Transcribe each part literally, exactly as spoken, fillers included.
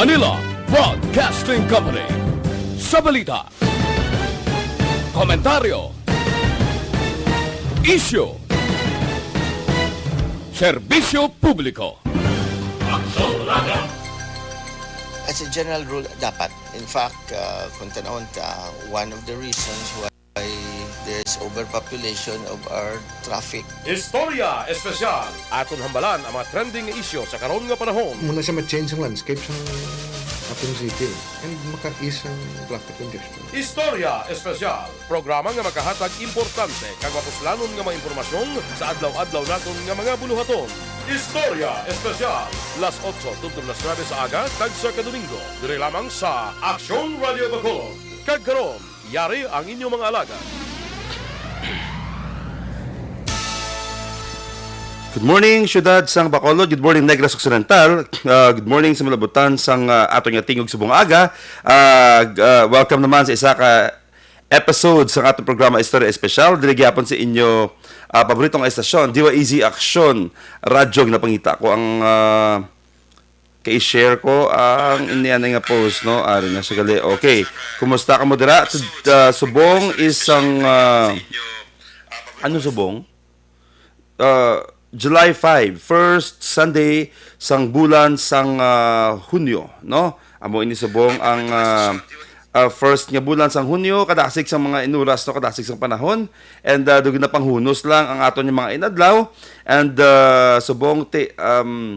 Manila Broadcasting Company. Sa balita, komentaryo, isyu, serbisyo publiko. As a general rule, dapat. In fact, uh, kung tanawon ta, one of the reasons why there's overpopulation of our traffic. Istorya Espesyal. Aton hambalan ang mga trending nga isyu sa karon nga panahon. Muna siya ma-change ang landscape sa ating city and maka-ease ang traffic congestion. Istorya Espesyal. Programa nga makahatag importante kag mapuslanon nga mga impormasyon sa adlaw-adlaw naton nga mga buluhaton. Istorya Espesyal. Las otso tubtob las nuebe sa aga kag sa Kadomingo, diri lamang sa Aksyon Radio Bacolod. Kag karon, yari ang inyong mga alagad. Good morning, syudad sang Bacolod. Good morning, Negros Occidental. Ah, good morning sa malabutan sang ah, aton nga tingog subong aga. Ah, g- ah, welcome naman sa isa ka episode sa atong programa Istorya Espesyal. Dili gyapon sa inyo ah, paborito nga estasyon, D Y E Z Aksyon Radyo. Ginapangita ko ang ah, kay share ko ang inianay nga post, no? Ari na siya gali. Okay. Kumusta ka mo dira? Tud- ah, subong is ang ah, ano subong? Uh, July five, first Sunday sang bulan sang ah, Hunyo, no? Amo ini subong ang ah, ah, first nga bulan sang Hunyo, kadasig sang mga inuras, no, kadasig sang panahon. And uh, dugay na panghunos lang ang aton nga mga inadlaw. And uh, subong ti um,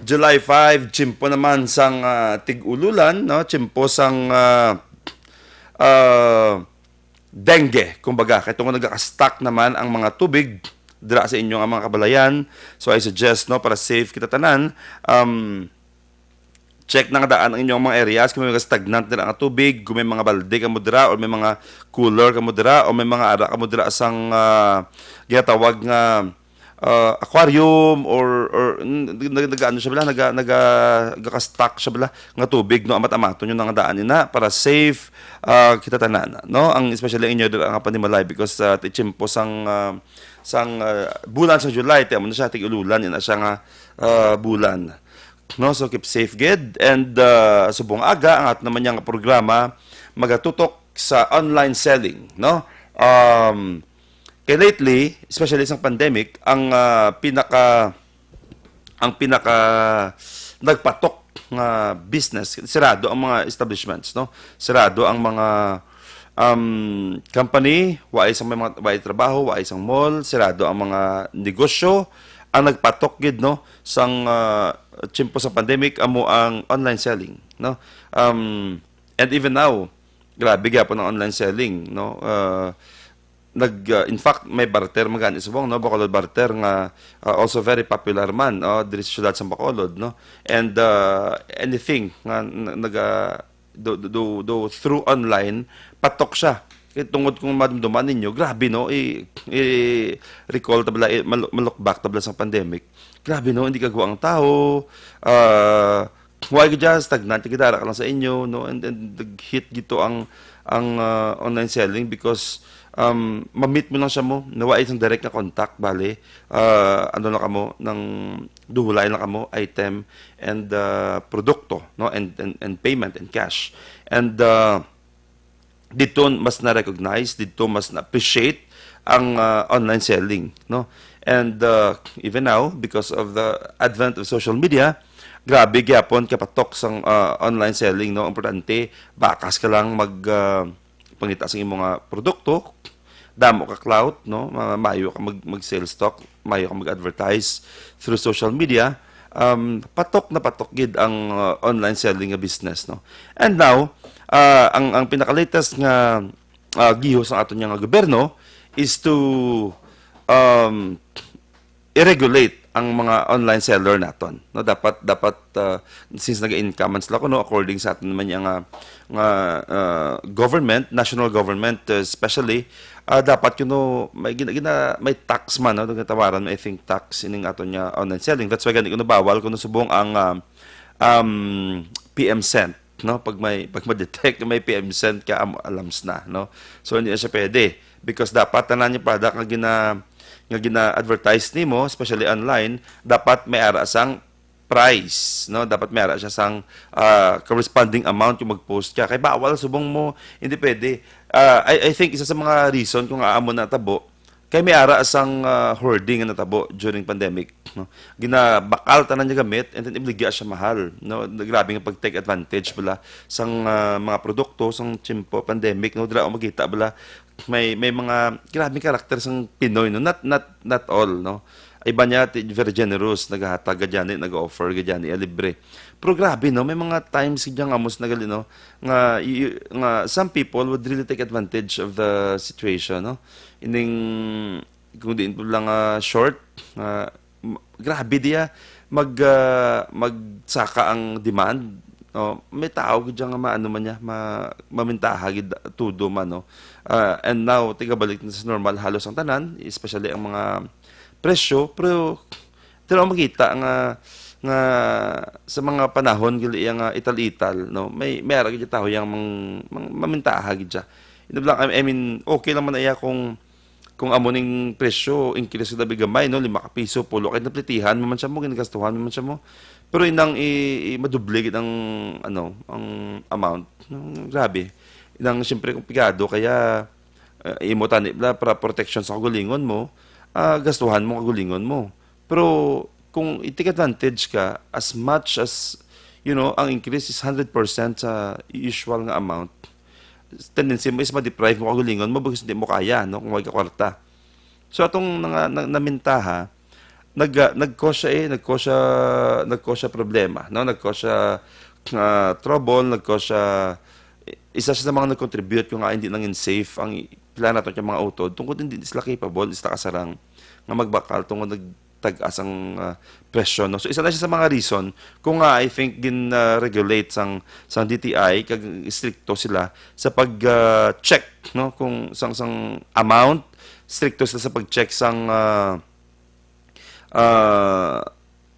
July five, tiyempo naman sang ah, tig-ululan, no? Tiyempo sang ah, ah, dengue, kumbaga, kay tungod nagaka-stuck naman ang mga tubig dira sa inyo nga mga kabalayan. So I suggest, no, para safe kita tanan, um, check na nga daan ang inyong mga areas kung may mga stagnant dira nga tubig, kung may mga balde kamo dira or may mga cooler kamo dira o may mga ara kamo dira sang ah, ginatawag nga ah, aquarium or or n- nag nag- ano siya bala naga naga nagaka-stuck siya bala nga tubig, no, amat-amaton yung nga daan ina para safe ah, kita tanan, no, ang especially ang inyo dira nga panimalay because uh, ti tiyempo sang ah, sang ah, bulan sa July ti amo na siya tig-ululan ina siya nga ah, bulan, no, so keep safe gid and ah, subong aga ang ato naman nga programa magatutok sa online selling, no. Um, kay lately, especially sa pandemic, ang ah, pinaka ang pinaka nagpatok nga business, sirado ang mga establishments, no? Sirado ang mga um, company, waay sang may mga waay trabaho, waay sang mall, sirado ang mga negosyo. Ang nagpatok gid, no, sang ah, tiyempo sa pandemic amo ang online selling, no? Um, and even now, grabe gyapon ang online selling, no? Ah, nag ah, in fact may barter magani subong, no, Bacolod barter nga ah, also very popular man, oh, diri sa siyudad sa Bacolod, no, and ah, anything nga n- naga do, do, do, do through online patok siya. Kay tungod kung madumduman ninyo, grabe, no, i, i recall tabla, i, malo- malukbak tabla sa pandemic, grabe, no, hindi kagwa ang tao, ah, why ka dyan, stagnant ka dara ka lang sa inyo, no, and and hit gito ang ang ah, online selling because um, ma-meet mo lang siya mo, nawa isang direct na contact, bali, ah, ano lang kamo, nang duhulay lang kamo, item and ah, produkto, no, and, and and payment and cash, and ah, dito mas na-recognize, dito mas na-appreciate ang ah, online selling, no, and ah, even now because of the advent of social media, grabe gyapon kapatok sang ah, online selling, no, importante bakas ka lang mag ah, pangita sa imo nga produkto, damo ka clout, no? Ma- Maayo ka mag, mag sales talk, maayo ka mag-advertise through social media. Um, patok na patok gid ang uh, online selling nga business, no? And now, uh, ang ang pinaka-latest nga uh, gihos ang aton nga gobyerno is to um, i-regulate ang mga online seller naton, no? Dapat dapat uh, since nag-income sila kuno, according sa aton naman nga nga uh, government, national government uh, especially, uh, dapat you know may gina, gina, may tax man, no, ginatawaran, I think, tax ining aton nga online selling. That's why gani kuno bawal kuno subong ang um, um, P M Cent, no, pag may pag ma-detect may P M Cent ka, am- alams na, no. So hindi na siya pwede because dapat tanan yung product nga gina nga gina-advertise nimo, especially online, dapat may ara sang price, no? Dapat may ara siya sang, ah, corresponding amount kung mag-post ka. Kay bawal subong mo, hindi pwede. Ah, I, I think isa sa mga reason kung amo natabo, kay may ara sang, ah, hoarding nga natabo during pandemic, no? Ginabakal tanan niya gamit and then ibaligya siya mahal, no? Grabe nga pag-take advantage bala sang, ah, mga produkto sang tiyempo pandemic, no? Dira ako makita bala may, may mga grabe karakter sang Pinoy, no? Not, not, not all, no? Iba niya ti-, very generous, nagahatag gid ani, nag-offer gid ani, ah, libre. Pero grabe, no? May mga times gid nga amos na gali, no? Nga, y-, y-, nga some people would really take advantage of the situation, no? Ining, kung diin po lang, ah, short, ah, m-, grabe diya, mag, ah, magsaka ang demand, no? May tao gid nga maano man niya, ma-, mamintaha gid tudo man, no? Ah, and now, tigabalik na sa normal halos ang tanan, especially ang mga presyo, pero, pero ang makita nga, nga sa mga panahon gali iya nga ital-ital, no? May, may ara gid tawo yang mang-, mang-, mamintaha gid siya. Ino lang, I, I mean, okay lang man na iya kung, kung amo ning presyo, increase gid abi gamay, no? Lima ka piso, pulo, kay naplitihan mo man siya mo, ginagastuhan mo man siya mo. Pero inang i, i, madoble gid ang, ano, ang amount. No, grabe. Inang, siyempre, komplikado, kaya, ah, imo tani bala para protection sa kagulingon mo, ah, gastuhan mo kagulingon mo. Pero kung i-take advantage ka, as much as, you know, ang increase is hundred percent sa usual nga amount, tendency mo is ma-deprive mo kagulingon mo because hindi mo kaya, no, kung wala ka kwarta. So, atong nanga-, na-, namintaha, nag-, ah, nag-cause siya, eh, nag-cause siya, nag-cause siya problema, no? Nag-cause siya, ah, trouble, nag-cause siya, isa siya sa mga nag-contribute kung nga hindi nangin safe ang i-, pila nato nga mga utod, tungkol hindi sila capable, hindi sila kasarang nga magbakal tungkol nagtag-as ang, ah, presyo, no? So, isa na siya sa mga reason kung nga, I think, gin, ah, regulate sang, sang D T I, kag stricto sila sa pag, ah, check, no? Kung sang, sang amount, stricto sila sa pag-check sang, ah, ah,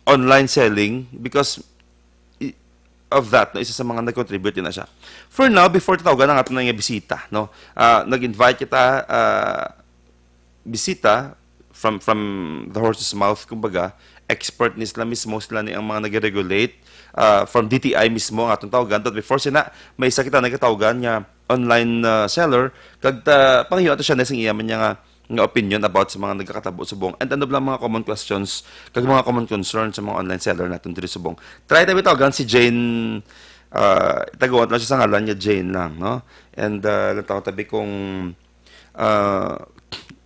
online selling because i-, of that, no, isa sa mga nag-contribute din na siya. For now, before tatawgan ang aton nga bisita, no, ah, nag-invite kita, ah, bisita from, from the horse's mouth, kumbaga, expert ni sila mismo, sila ni ang mga nag-regulate, ah, from D T I mismo ang atong tawgan. But before sina, may isa kita nagkatawgan nga online, ah, seller, kag ta, pangayo ato siya na sing iya man niya nga, nga opinion about sa mga nagkakatabo subong. And ano lang mga common questions, kag mga common concerns sa mga online seller natin diri subong. Try tayo tawgan si Jane, ah, taguan lang siya sa ngalan niya, Jane lang, no? And, ah, lang tabi kung, ah,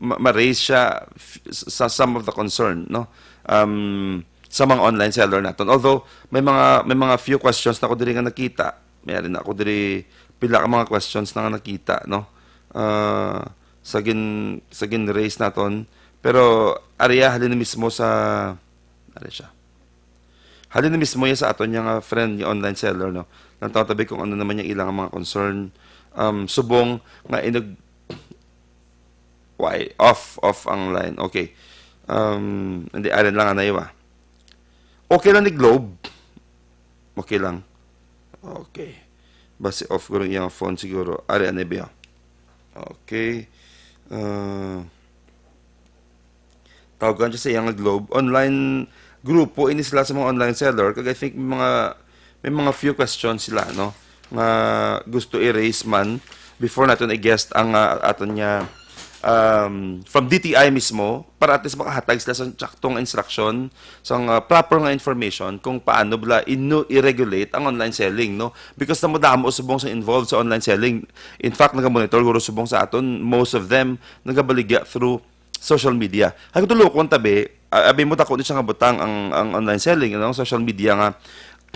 ma-, ma-raise siya f-, sa some of the concern, no? Um, sa mga online seller naton. Although, may mga, may mga few questions na ako diri nga nakita. May ari na ako diri, pila ka mga questions na nga nakita, no? Ah, sa gin-, sa gin-raise naton. Pero, ari ya, halin na mismo sa, ari siya. Halin na mismo ya sa aton niya nga friend, nga online seller, no? Lang tabi kung ano naman yung ilang mga concern. Um, subong nga inag-, why? Off, off ang line. Okay. Um, hindi, arin lang, anay, wa? Okay lang ni Globe. Okay lang. Okay. Basi off ko rin yung phone siguro. Ari, anay ba? Okay. Uh, tawagan siya sa iyang Globe. Online grupo ini sila sa mga online seller. Kag I think may mga, may mga few questions sila, no? Nga gusto i-raise man before natin i-guest ang, ah, aton niya, um, from D T I mismo para at least makahatag sila sa saktong instruction, sa, ah, proper nga information kung paano bala ino i-regulate ang online selling, no? Because namo damo subong sa involved sa online selling. In fact, nagamonitor guro subong sa aton, most of them nagabaligya through social media. Ay, kung tulukon tabi, a-, abi mo, dako ni siya nga butang ang, ang online selling, ano, ang social media nga,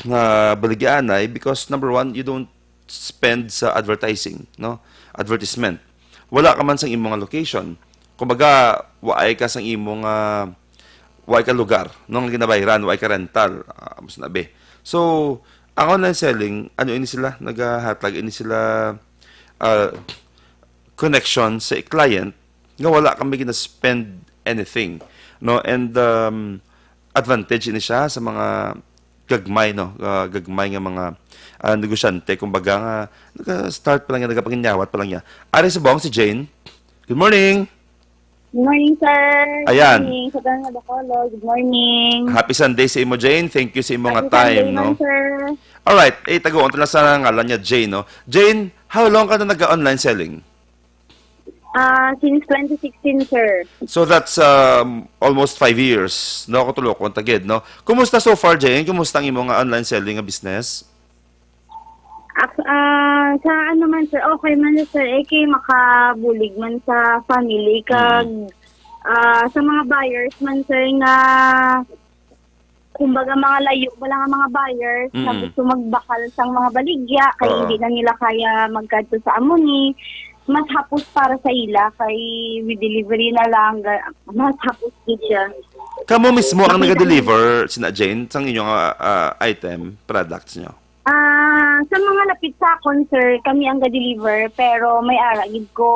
nga baligyaanay, because number one, you don't spend sa advertising, no? Advertisement. Wala ka man sang imo nga location. Kumbaga, waay ka sang imo nga, waay ka lugar, no, nga ginabayran, waay ka rental, ah, mas nabi. So, ang online selling, ano ini sila? Nagahatag ini sila, ah, connection sa client nga wala kami gina-spend anything, no? And, um, advantage ini siya sa mga gagmay, no? Ah, gagmay nga mga, ah, negosyante, kumbaga nga, nag-start pa lang yan, nagapanginyawat pa lang yan. Ari subong si Jane. Good morning! Good morning, sir. Ayan. Good morning sa tanan nga Bacolod. Good morning. Happy Sunday sa imo, Jane. Thank you sa imo nga Happy Sunday time, man, no? Sir. Alright, eh, taguan ta lang sa ngalan niya, Jane, no? Jane, how long ka na nag-online selling? Ah, since twenty sixteen, sir. So that's, um, almost five years, no? Kung tulokon ta gid, no? Kumusta so far, Jane? Kumusta ang imo nga online selling nga business? Ak-, ah, sa ano man, sir, okay man, sir, eh, kay makabulig man sa family, kag, Mm. ah, sa mga buyers man, sir, nga, kumbaga, mga layo ba lang ang mga buyers na Mm. gusto magbakal sang mga baligya, kay Oo. hindi na nila kaya magkadto sa amo ni, mas hapos para sa ila, kay with delivery na lang, ga-, mas hapos gid siya. Kamo mismo ang Makita naga-deliver, sina Jane, sang inyong, ah, ah, item, products nyo? Ah, sa mga lapit sa akon, sir, kami ang ga-deliver, pero may ara gid ko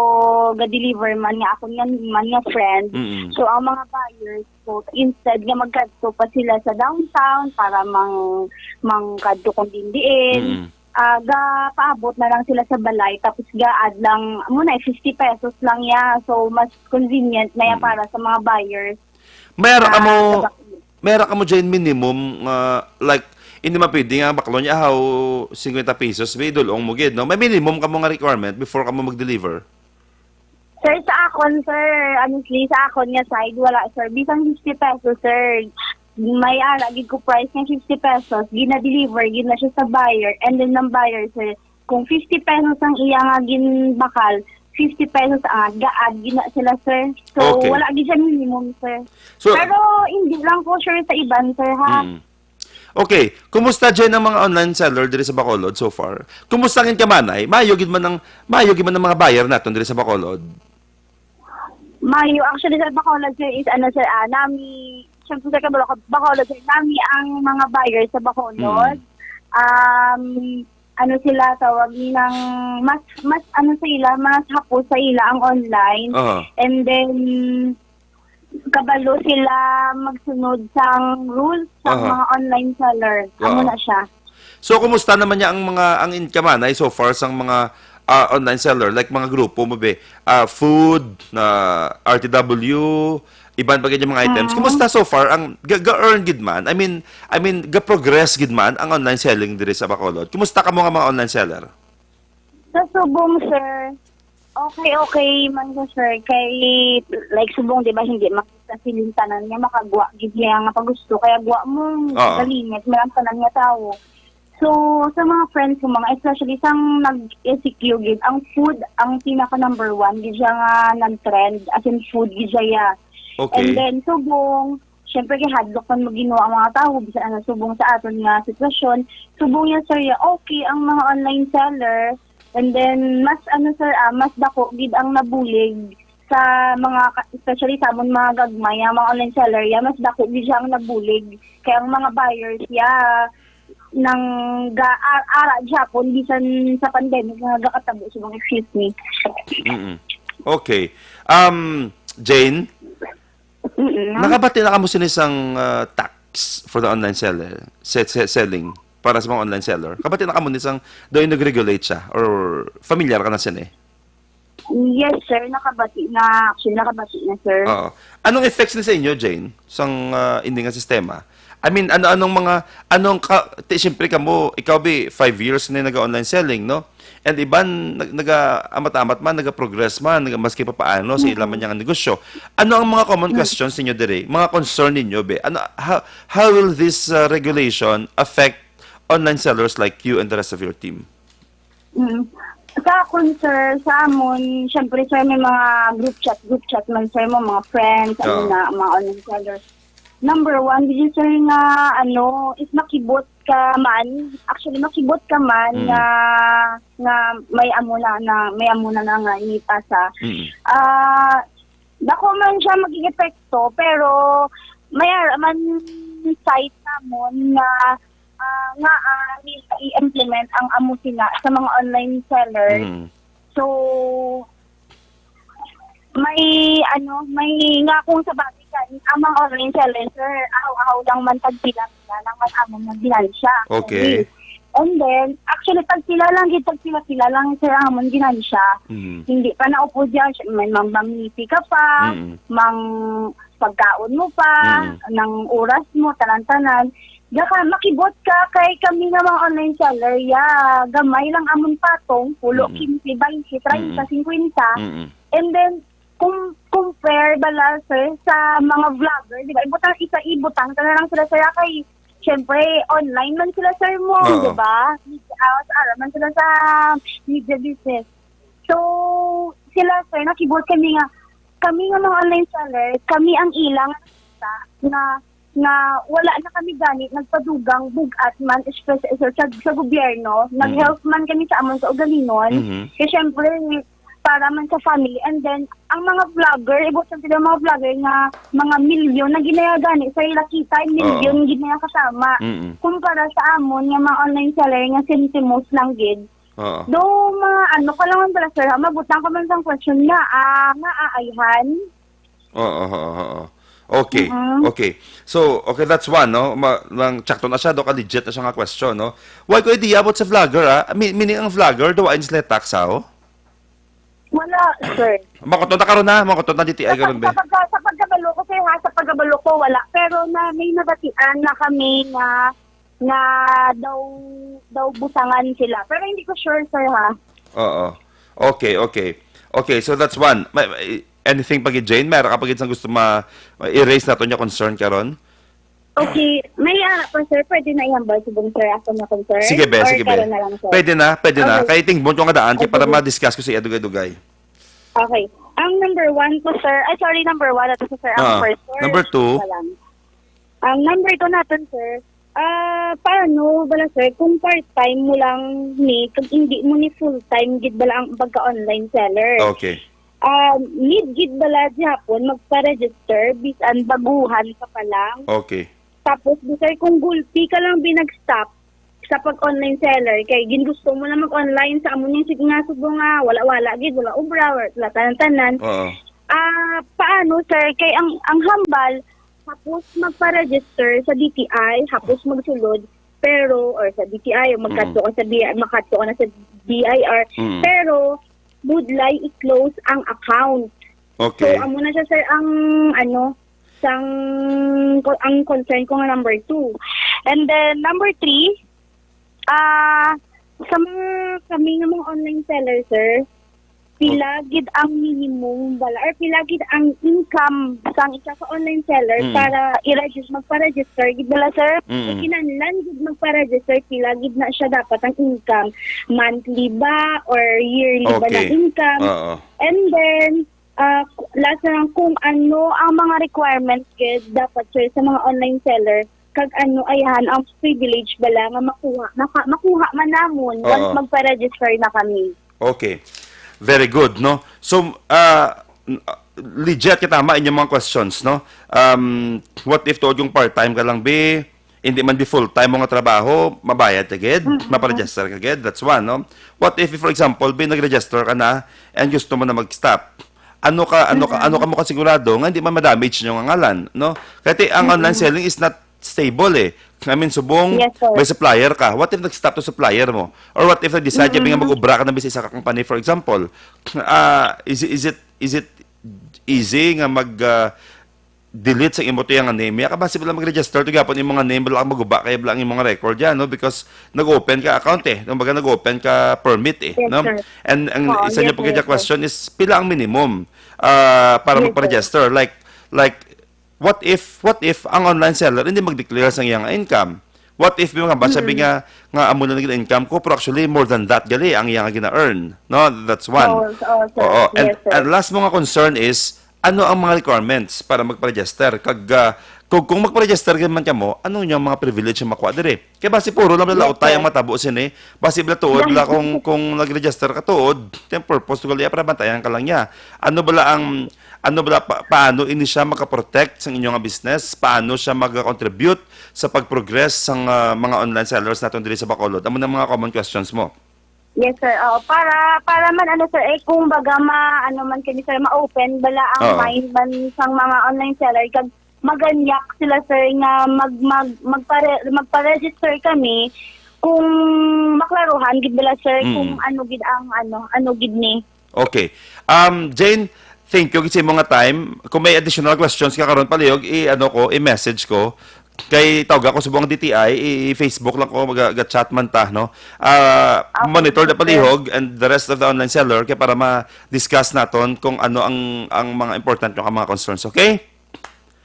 ga-deliver man nga akon nga, man nga friend. Mm-mm. So, ang mga buyers ko, instead nga magkadto pa sila sa downtown para mang-, mangkadto kung diin-diin, Mm-mm. ah, gapaabot na lang sila sa balay, tapos ga-add lang, amo na, fifty pesos lang ya. So, mas convenient na ya Mm. para sa mga buyers. May ara Ah, kamo, sa bak- may ara kamo, Jane, minimum nga, like, hindi man pwede nga baklon niya, haw, cincuenta pesos, may idulong mo gid, no? May minimum kamo nga requirement before kamo mag-deliver? Sir, sa akon, sir, honestly, sa akon nga side, wala, sir. Bisan fifty pesos, sir. May ara gid ko price nga fifty pesos, gina-deliver gid na siya sa buyer, and then ng buyer, sir, kung fifty pesos ang iya nga ginbakal, fifty pesos ang ga-add gid na sila, sir. So, Okay. wala gid siya minimum, sir. So, Pero hindi lang ko sure sa iban, sir, ha? Mm. Okay, kumusta, Jen, ang mga online seller diri sa Bacolod so far? Kumusta ang inkamanay? Maayo gid man ang, maayo gid man ang mga buyer naton diri sa Bacolod? Maayo. Actually, sa Bacolod, sir, is ano, sir, ah, nami, syempre, sir, kabalo ka, Bacolod, sir, nami ang mga buyers sa Bacolod. Mm. Um, ano sila, tawag ni, nang mas, mas, ano sa ila, mas hapos sa ila ang online. Aha. And then, kabalo sila magsunod sang rules sa Aha. mga online seller. Amo Oo. na siya. So, kumusta naman niya ang mga, ang inkamanay so far sang mga, ah, online seller? Like, mga grupo mo, be? Ah, food, na R T W, iban pa gid yung mga items. Mm. Kumusta so far ang ga-, ga-earn gid man? I mean, I mean, ga-progress gid man ang online selling diri sa Bacolod? Kumusta kamo nga mga online seller? Sa subong, sir, okay, okay man siya, sir. Kay, like, subong, di ba, hindi makita siling tanan niya, makagwa gid niya nga pagusto. Kaya gwa mo, Oo. Galinit, marang tanan nga tao. So, sa mga friends ko, mga, especially sang nag-E C Q gid, ang food, ang pinaka number one, gid siya nga nag-trend, as in food, gid siya, yeah. Okay. And then, subong, syempre, kay hadlok man mo ginawa ang mga tao, bisan ano, subong sa aton nga sitwasyon. Subong niya, sir, ya, okay ang mga online seller. And then, mas, ano, sir, ah, mas dako gid ang nabulig sa mga, ka-, especially sa amon mga gagmay, ang mga online seller, ya, mas dako gid siya ang nabulig. Kaya ang mga buyers, ya, nang ga-, a-, ara gyapon, bisan sa pandemic nga gakatabo sa mga, excuse me. Mm-mm. Okay. Um, Jane? Mm-mm. Nakabati na kamo sini sang, uh, tax for the online seller, se-, se-, selling para sa mga online seller? Kabati na kamo ni sang daw nag-regulate siya or familiar ka na sini? Yes, sir. Nakabati na. Actually, nakabati na, sir. Oo. Anong effects ni sa inyo, Jane, sang, uh, ini nga sistema? I mean, ano, anong mga, anong ka, ti, siyempre kamo, ikaw, bi, five years na nag-online selling, no? And iban, nag-, naga-amat-amat man, naga-progress man, naga-, maski pa paano sa ila man Mm-mm. nga negosyo. Ano ang mga common Mm. questions ninyo diri? Mga concern ninyo, be? Ano, how, how will this, uh, regulation affect online sellers like you and the rest of your team? Mm. Sa akon, sir, sa amon, syempre, sir, may mga group chat, group chat man, sir, mo, mga friends, ano Oo. na, mga online sellers. Number one, dili, sir, nga, ano, is makibot ka man. Actually, makibot ka man Mm. nga, nga may amo na, na, may amo na, na nga inipasa. Mm. Ah, dako man siya maging epekto, pero may ara man site namon nga, ah, nga, ah, nila i-implement ang amo sina sa mga online seller. Mm. So, may, ano, may nga kung sa bagay gani, ang mga online seller, sir, ahaw-ahaw lang man tagpila nila, lang man amon nga ginansya. Okay. And then, actually, pag sila lang, gid, pag sila, sila lang, sir, ang amon ginansya. Mhm. Hindi pa naupod yan. Siya, may mang, mangisi ka pa, Mm-mm. mang pagkaon mo pa, Mm-mm. ng oras mo, tanan-tanan. Gaka, makibot ka kay kami nga mga online seller, ya, gamay lang amon patong, pulo, Mm-mm. quince, twenty, treinta, Mm-mm. cincuenta. Mm-mm. And then, kung compare bala, sir, sa mga vlogger, di ba? Ibutang, isa, ibutang ka na lang sila, sir, kay, syempre, online man sila, sir, mo, Oo. di ba? Media, ah, sa ara man sila sa media business. So, sila, sir, nakibot kami nga, kami nga mga online seller, kami ang ilang sa nga, nga wala na kami gani nagpadugang bug-at man, especially sa, sa, sa gobyerno, Mm. nag-help man kami sa amon sa ugalingon. Mhm. Kay syempre, para man sa family. And then, ang mga vlogger, ibutang sila mga vlogger nga mga milyon na ginaya gani sa ila kita, milyon Oo. gid na kasama. Mm-mm. Kumpara sa amon nga mga online seller nga sentimos lang gid. Oo. Do, mga ano ka lang pala, sir, ha? Mabutang ka man sang question nga, ah, nga aayhan. Oo, oo, oo. Okay, Mm-mm. okay. So, okay, that's one, no? Ma-, lang, tsakto na siya, do ka legit na siya nga question, no? Why ko idea about sa vlogger, ah? Mi-, meaning ang vlogger, do, ay sila tax, ah, oh? Wala, sir. Makutot na karon na, makutot na D T I Sa karon, pag-, be. sa pagka-, sa pagkabalo ko, sir, ha, sa pagkabalo ko, wala. Pero na, may nabatian na kami nga, nga daw, daw busangan sila. Pero hindi ko sure, sir, ha. Oo. Okay, okay. Okay, so that's one. May, may, anything pa gid, Jane? Meron ka pa gid sang gusto ma, ma-erase nato niya concern karon? Okay, may ara pa, sir. Pwede na ihambal subong, sir, ako na concern? Sige, be, Or sige, be. karon na lang, sir? Pwede na, pwede na. Okay. Kay tingbon ko nga daan, kay Ay, para sige. ma-discuss ko sa iya dugay-dugay. Okay. Ang number one po, sir. Ay, sorry, number one. Ato, sir. Ang Ah, first, sir. number two. Isa lang. Ang number two natin, sir. Ah, paano bala, sir, kung part-time mo lang ni, kung hindi mo ni full-time gid bala ang pagka-online seller? Okay. Ah, need gid bala gihapon magpa-register bisan baguhan ka pa lang. Okay. Tapos, di, sir, kung gulpi ka lang binag-stop sa pag-online seller, kay gingusto mo na mag-online sa amo ning sig-, nga subong nga wala-wala gid, wala obra, wala tanan-tanan. Oo. Ah, paano, sir? Kay ang, ang hambal, hapos magpa-register sa D T I, hapos magsulod, pero, or sa D T I, o magkadto Mm. ka sa B-, makadto ka na sa B I R, Mm. pero budlay i-close ang account. Okay. So, amo na siya, sir, ang, ano, sang, ang concern ko nga number two. And then, number three, ah, sa mga, kami nga mga online seller, sir, pila Oh. gid ang minimum bala, or pila gid ang income sang isa ka online seller Mm. para i-regis-, magpa-register gid bala, sir? Mm. Kinahanglan gid magpa-register, pila gid na siya dapat ang income? Monthly ba or yearly ba na Okay. income? Oo. And then, ah, ku-, last na lang, kung ano ang mga requirements gid dapat, sir, sa mga online seller, kag ano, ayhan ang privilege bala nga makuha, maka-, makuha man namon Oo. once magpa-register na kami. Okay. Very good, no? So, ah, n-, ah, legit ka, tama inyong mga questions, no? Um, what if tuod yung part-time ka lang, be? Hindi man di full-time mo nga trabaho, mabayad ka gid, Mm-mm. maparegister ka gid, that's one, no? What if, for example, be, nag-register ka na and gusto mo na mag-stop? Ano ka, ano ka, Mm-mm. ano ka mo kasigurado nga hindi man ma-damage yung ngalan, no? Kasi ang online Mm-mm. selling is not stable, eh. I mean, subong Yes, sir. may supplier ka. What if nag-stop to supplier mo? Or what if nag-decide ka nga Mm-mm. mag-obra ka na sa isa ka company, for example? Ah, is, is it, is it easy nga mag, ah, delete sa imo to yung name? Ya, kabasi bala mag-register to gapon yung mga name, bala mag-uba kay bala ang imong record yan, no? Because nag-open ka account, eh. Kumbaga, nag-open ka permit, eh, Yes, no? sir. And ang Oh, isa niyo yes, po kaya yes, sir. question is, pila ang minimum, ah, para Yes, sir. magpa-register? Like, like, what if, what if ang online seller hindi mag-declare sa iyang income? What if may mga ba sabi Mm-mm. nga, nga amo na naging income ko, pero actually more than that gali ang iyang gina-earn, no? That's one. Oo, oo, sir. Oo, and, Yes, sir. and last mo nga concern is, ano ang mga requirements para magpa-register? Kag, ah, kung, kung magpa-register ka man kamo, ano yung mga privilege ang makuha diri? Kaya basi puro lang Yes, lautay ang sir. matabo sini. Basi bala tuod la kung, kung nag-register ka tuod, yung purpose ko gali para bantayan ka lang niya. Ano bala ang, ano bala pa, paano ini siya makaprotect sa inyo nga business? Paano siya mag-contribute sa pag-progress sang, ah, mga online sellers naton diri sa Bacolod? Amo na mga common questions mo. Yes, sir. Oo, para, para man, ano, sir, eh, kung baga ma-, ano man kami, sir, ma-open bala ang Oo. mind man sang mga online seller, kag maganyak sila, sir, nga mag-, mag-, magpare-, magpa-register kami, kung maklaruhan gid bala, sir, Mm. kung ano gid ang, ano, ano gid ni. Okay. Um, Jane, thank you gid sa imo nga time. Kung may additional questions ka karon, palihog, i-, ano ko, i-message ko. Kay tawag ako subong D T I, i-, i-Facebook lang ko, mag-, ga-chat man ta, no? Ah, Okay, monitor na sir. palihog and the rest of the online seller kay para ma-discuss naton kung ano ang, ang mga important nga mga concerns, okay?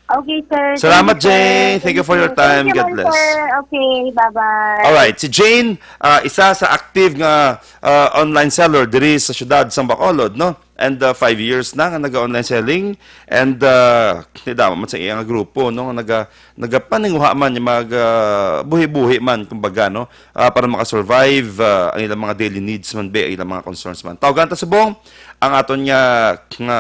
Okay, sir. Salamat, Thank you, sir. Jane. Thank you for your Thank you. Thank time. You God man, bless. Sir. Okay, bye-bye. Alright, si Jane, ah, isa sa active nga, ah, online seller diri sa siyudad sang Bacolod, no? And, ah, five years na nga naga-online selling. And, ah, nidamo man sa iya nga grupo, no? Naga-, nagapaninguha man, mag, ah, buhi-buhi man, kumbaga, no? Ah, para makasurvive, ah, ang ilang mga daily needs man, be, ang ilang mga concerns man. Tawagan ta subong ang aton nga, nga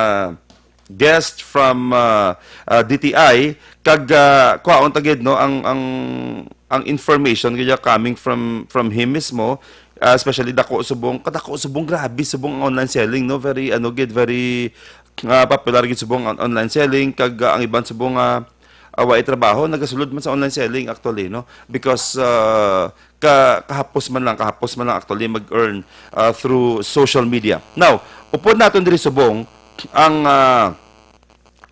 guest from, ah, ah, D T I, kag, ah, kwaon ta gid, no, ang, ang, ang information kaya coming from, from him mismo, ah, especially dako subong, kadako subong, grabe subong ang online selling, no, very, ano gid, very, ah, popular gid subong ang online selling, kag, ah, ang iban subong, ah, ah, way trabaho, nagasulod man sa online selling actually, no, because, ah, ka-, kahapos man lang, kahapos man lang actually mag-earn, ah, through social media. Now, upod naton diri subong ang, ah,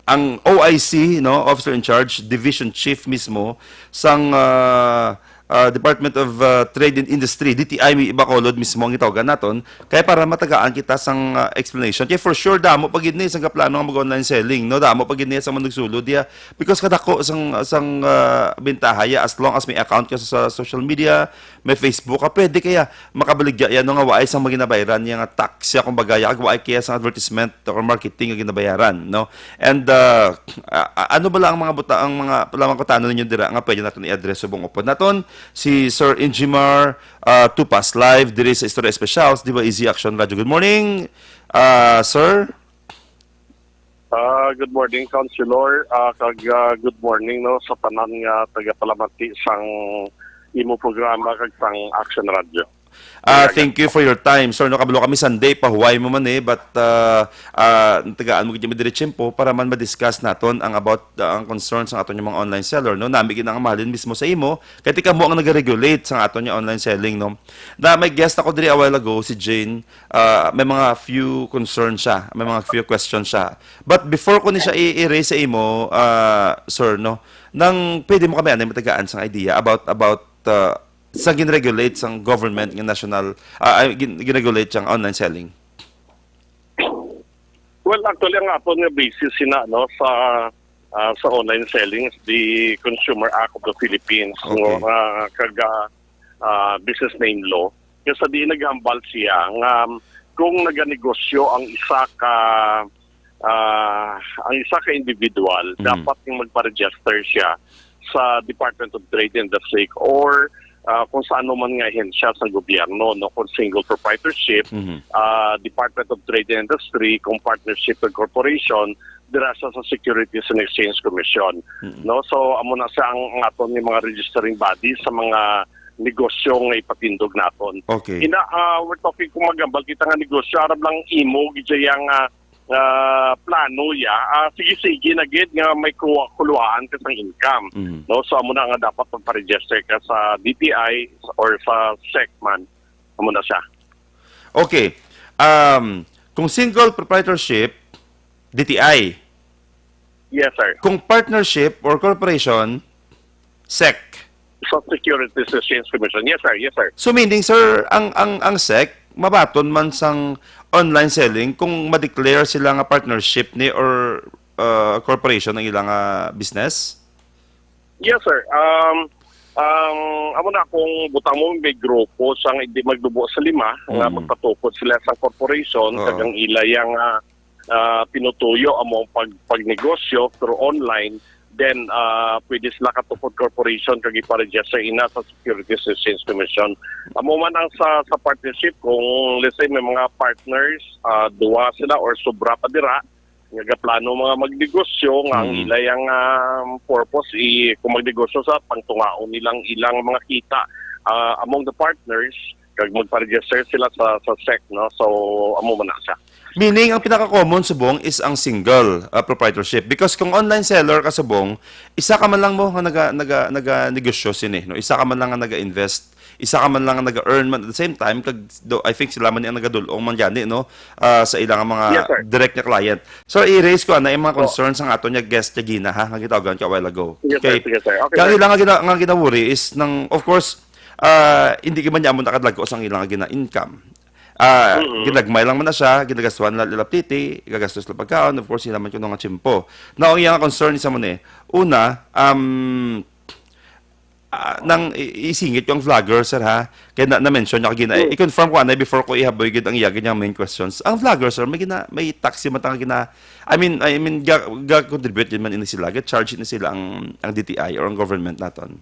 ang O I C, no, Officer in Charge, Division Chief mismo sang, ah, ah, Department of, ah, Trade and Industry, D T I, mi-, Bacolod mismo ang gitawagan naton, kay para matagaan kita sang, ah, explanation. Kay for sure, damo pa gid ni sang kaplano nga mag-online selling, no? Damo pa gid ni sang manugsulod diya. Because kadako sang, sang, ah, bentaha ya, as long as may account ka sa, sa social media, may Facebook ka, pwede kaya makabaligya yan, no, nga waay sang maginabayran niya nga tax siya, kumbaga, ya, kag waay kaya sang advertisement or marketing nga ginabayaran, no? And, uh, a-, a-, ano bala ang mga buta-, ang mga, lamang kutano ninyo dira nga pwede naton i-address subong upod naton? Si Sir Ingimar, uh, Tupas, live diri sa Istorya Espesyal, di ba, Easy Action Radio. Good morning, uh, sir. Ah, good morning, Councilor. Ah, kag, ah, good morning, no, sa tanan nga tagapalamati sang imo programa kag sang Action Radio. Ah, Kag thank you for your time, sir. No, kabalo kami Sunday, pahuway mo man eh, but, ah, ah, tagaan mo gid mi diri tiyempo para man ma-discuss naton ang about, ah, ang concerns sang aton nga mga online seller, no? Nami gid ang mahalin mismo sa imo, kay ti kamo ang nag-regulate sang aton nga online selling, no? Na may guest ako diri a while ago, si Jane. Ah, may mga few concerns siya, may mga few questions siya. But before ko ni siya i-, i-raise sa imo, ah, sir, no? Nang pwede mo kami anay matagaan sang idea about, about, ah, sa gin-regulate sang government nga national, ah, ay, gin-, gin-regulate sang online selling. Well, actually, ang aton nga basis sina, no, sa, ah, sa online selling is the Consumer Act of the Philippines, no, Okay. ah, kag, ah, ah, business name law. Kaya sa diin naghambal siya nga, um, kung naganegosyo ang isa ka, ah, ang isa ka individual, Mm. dapat yung magpa-register siya sa Department of Trade and Industry or, ah, kung sa ano man nga ahensya sa gobyerno, no, kung single proprietorship, Mhm. ah, Department of Trade and Industry, kung partnership and corporation, dira sa, sa Securities and Exchange Commission, Mm. no? So, amo na siya ang, ang aton nga mga registering body sa mga negosyo nga ipatindog naton. Okay. Ina, ah, we're talking kung maghambal kita nga negosyo, aram lang imo gid siya nga, ah, plano ya. Ah, sige-sige na gid nga may kuwa-, kuluwaan ka sang income, Mm. no? So, amo na nga dapat magpa-register ka sa D T I or sa SEC man. Amo na siya. Okay. Um, kung single proprietorship, D T I. Yes, sir. Kung partnership or corporation, SEC. Sa Securities Exchange Commission. Yes, sir. Yes, sir. So, meaning, sir, ang, ang, ang SEC, mabaton man sang online selling kung ma-declare sila nga partnership ni or, uh, corporation ang ilang, uh, business? Yes, sir. Um, ang, amo na, kung butang mo, may grupo sang hindi magdubo sa lima, nga Mm. magpatukod sila sa corporation, Oo. kag ang ila yang, ah, ah, pinutuyo amo ang pag-, pagnegosyo through online, then, ah, pwede sila katukod corporation kag ipa-register ina sa Securities Exchange Commission. Amo man ang sa, sa partnership, kung let's say may mga partners, ah, duwa sila or sobra pa dira, nga gaplano mga magnegosyo, nga ang Mm. ila yang, ah, purpose, i-, kung magnegosyo sa pangtungaon nilang ilang mga kita, ah, among the partners, kag magpa-register sila sa, sa SEC, no? So, amo man na siya. Meaning, ang pinaka-common subong is ang single, ah, proprietorship. Because kung online seller ka subong, isa ka man lang mo nga naga, naga, naga-negosyo sini, no? Isa ka man lang nga naga-invest, isa ka man lang nga naga-earn man at the same time, kag do, I think sila man ni ang nagadul-ong man gani, no? Ah, sa ilang mga Yes, sir. direct nga client. So, i-raise ko ana yung mga Oh. concerns sa aton nga guest nga Gina, ha, nga gitawagan ka a while ago. Yes, sir. Okay. Sige, sir. Okay, Kaya sir. ilang nga gina-, nga gina-worry is nang, of course, ah, hindi man niya amo nakadagko sa ilang nga gina-income. Ah, Mm-hmm. ginagmay lang man na siya, ginagastuhan nila, nila pliti, gagastos nila pagkaon, of course, sila man kuno nga tiyempo. Now, ang iyang concern isa mo ni, una, um, ah, nang i-, isingit yung vlogger, sir, ha? Kaya na, na-mention niya kagina, Mm. i-confirm ko, anay, before ko ihaboy gid ang iya, ganyang main questions. Ang vlogger, sir, may gina-, may tax man tang gina-, I mean, I mean, ga, ga-contribute din man ini sila, ga-charge ni sila ang, ang D T I or ang government naton.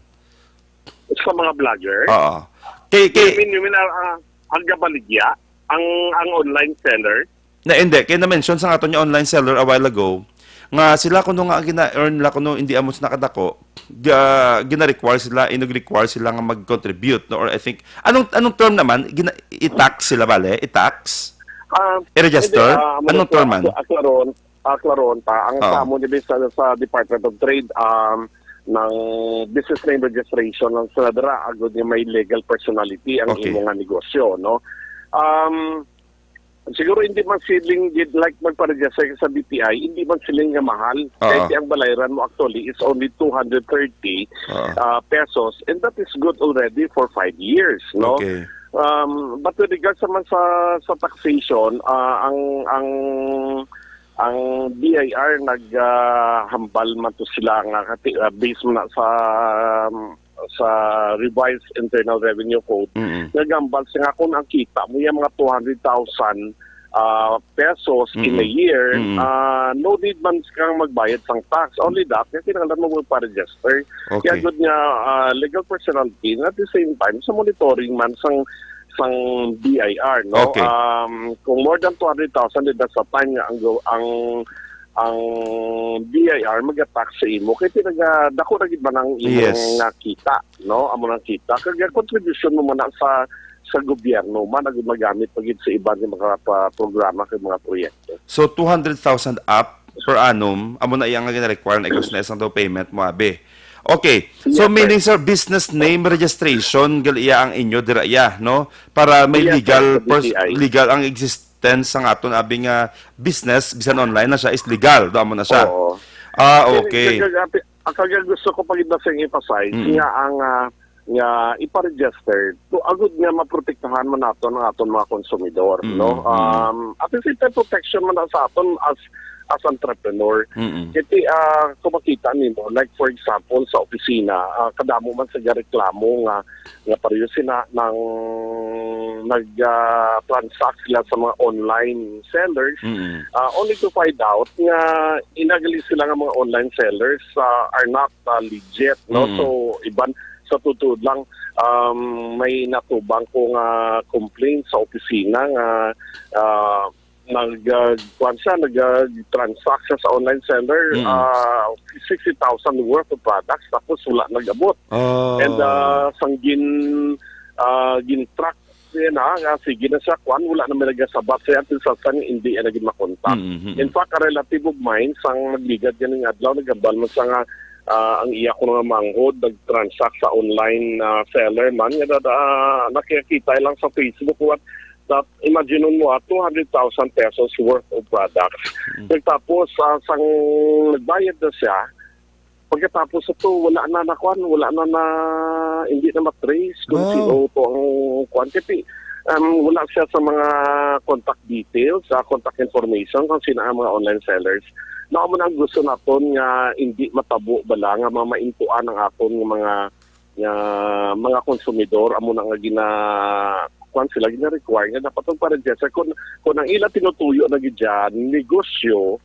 Sa mga vlogger? Oo. Kay, You kay mean, you mean, ah, ah, ang gabaligya? Ang, ang online seller? Na, hindi. Kay na-mention sa aton yung online seller a while ago, nga sila kuno nga ang gina-earn nila kuno hindi amo sa nakadako, ga-, gina-require sila, inug-require sila nga mag-contribute, no? Or I think, anong, anong term naman? Gina-, i-tax sila, bale? I-tax? Ah, I-register? hindi, ah, amo Anong na po, term man? akla-, aklaron, aklaron ta. Ang Oo. sa amo ni sa, sa Department of Trade, um, ng business name registration lang sila dira, agud nga may legal personality ang Okay. imo nga negosyo, no? Um, siguro hindi man siling gid, like, magpa-register ka sa D T I, hindi man siling nga mahal. Oo. Kaya ang balayran mo actually is only two hundred thirty, Oo. ah, pesos, and that is good already for five years, no? Okay. Um, but with regards naman sa, sa taxation, ah, ang, ang, ang B I R nag, ah, hambal man to sila nga kati-, ah, based man na sa, sa Revised Internal Revenue Code, Mm-mm. nagambal sila nga kung ang kita mo yung mga two hundred thousand, ah, pesos in a Mm-mm. year, Mm-mm. ah, no need man kang magbayad sang tax. Only that, nga kinahanglan mo magpa-register. Kaya Okay. good nga, ah, legal personality, and at the same time, sa monitoring man sang, sang B I R, no? Okay. Um, kung more than two hundred thousand, that's the time nga ang, go- ang, ang B I R mag-tax sa imo. Kaya tinaga, dako na gid man ang imong Yes. nga kita, no? Amo nang kita. Kaya contribution mo man na sa, sa gobyerno man, ang magamit pa gid sa iban nga mga pa-, programa kag mga proyekto. So, two hundred thousand up per annum, amo na iya nga gina-require na ikos na isang down payment mo, abi. Okay. So, Yes, sir. meaning, sir, business name registration, gal iya ang inyo, dira iya, no? Para may Yes, legal, sir, sa pers-, D T I. legal ang existence sang aton, abi nga business, bisan online na siya, is legal, do amo na siya. Oo. Ah, Kaya, okay. kaya, kaya, kaya gusto ko pa gid na sing emphasize Mm. nga ang, ah, nga ipa-register to agud nga maprotektahan man naton ang aton mga konsumidor, Mm, no? mm. Um, at the same time, protection man na sa aton as, as entrepreneur. Mm-mm. Kasi, ah, kung makita nimo, like, for example, sa opisina, ah, kadamo man sa reklamo nga, nga pareho sila nang nag, ah, transact sila sa mga online sellers, Mm-mm. ah, only to find out nga inagali sila nga mga online sellers, ah, are not, ah, legit, no? Mm. So, iban, sa totoo lang, um, may natubang ko nga complaint sa opisina nga, ah, nag, ah, kuwan siya, nag, ah, transact siya sa online seller, Mm. ah, sixty thousand worth of products, tapos wala nag-abot. Ah. And, ah, sang gin-, ah, gin-track niya na, nga sige na siya, kuwan, wala na may nagasabat siya, until sa sang hindi niya na gid makontak. Mm, mm, mm. In fact, a relative of mine, sang nagligad ganing adlaw, nagambal man siya nga, ah, ang iya ko nga manghod, nag-transact sa online, ah, seller man, nga dada, ah, nakikita lang sa Facebook, what, that, imagine mo, ah, two hundred thousand pesos worth of products. Mm. Nagtapos, ah, sang nagbayad na siya, pagkatapos ito, wala na nakuan, wala na na, hindi na matrace kung Ah. sino to ang kuan. Kasi, um, wala siya sa mga contact details, sa contact information kung sino ang mga online sellers. Na amo na ang gusto naton nga hindi matabo bala nga mga maintuan ang aton nga mga, nga mga konsumidor, amo na nga gina-, kuan sila, gina-require nga dapat magpa-register. Kung, kung ang ila tinutuyo na gid dyan, negosyo,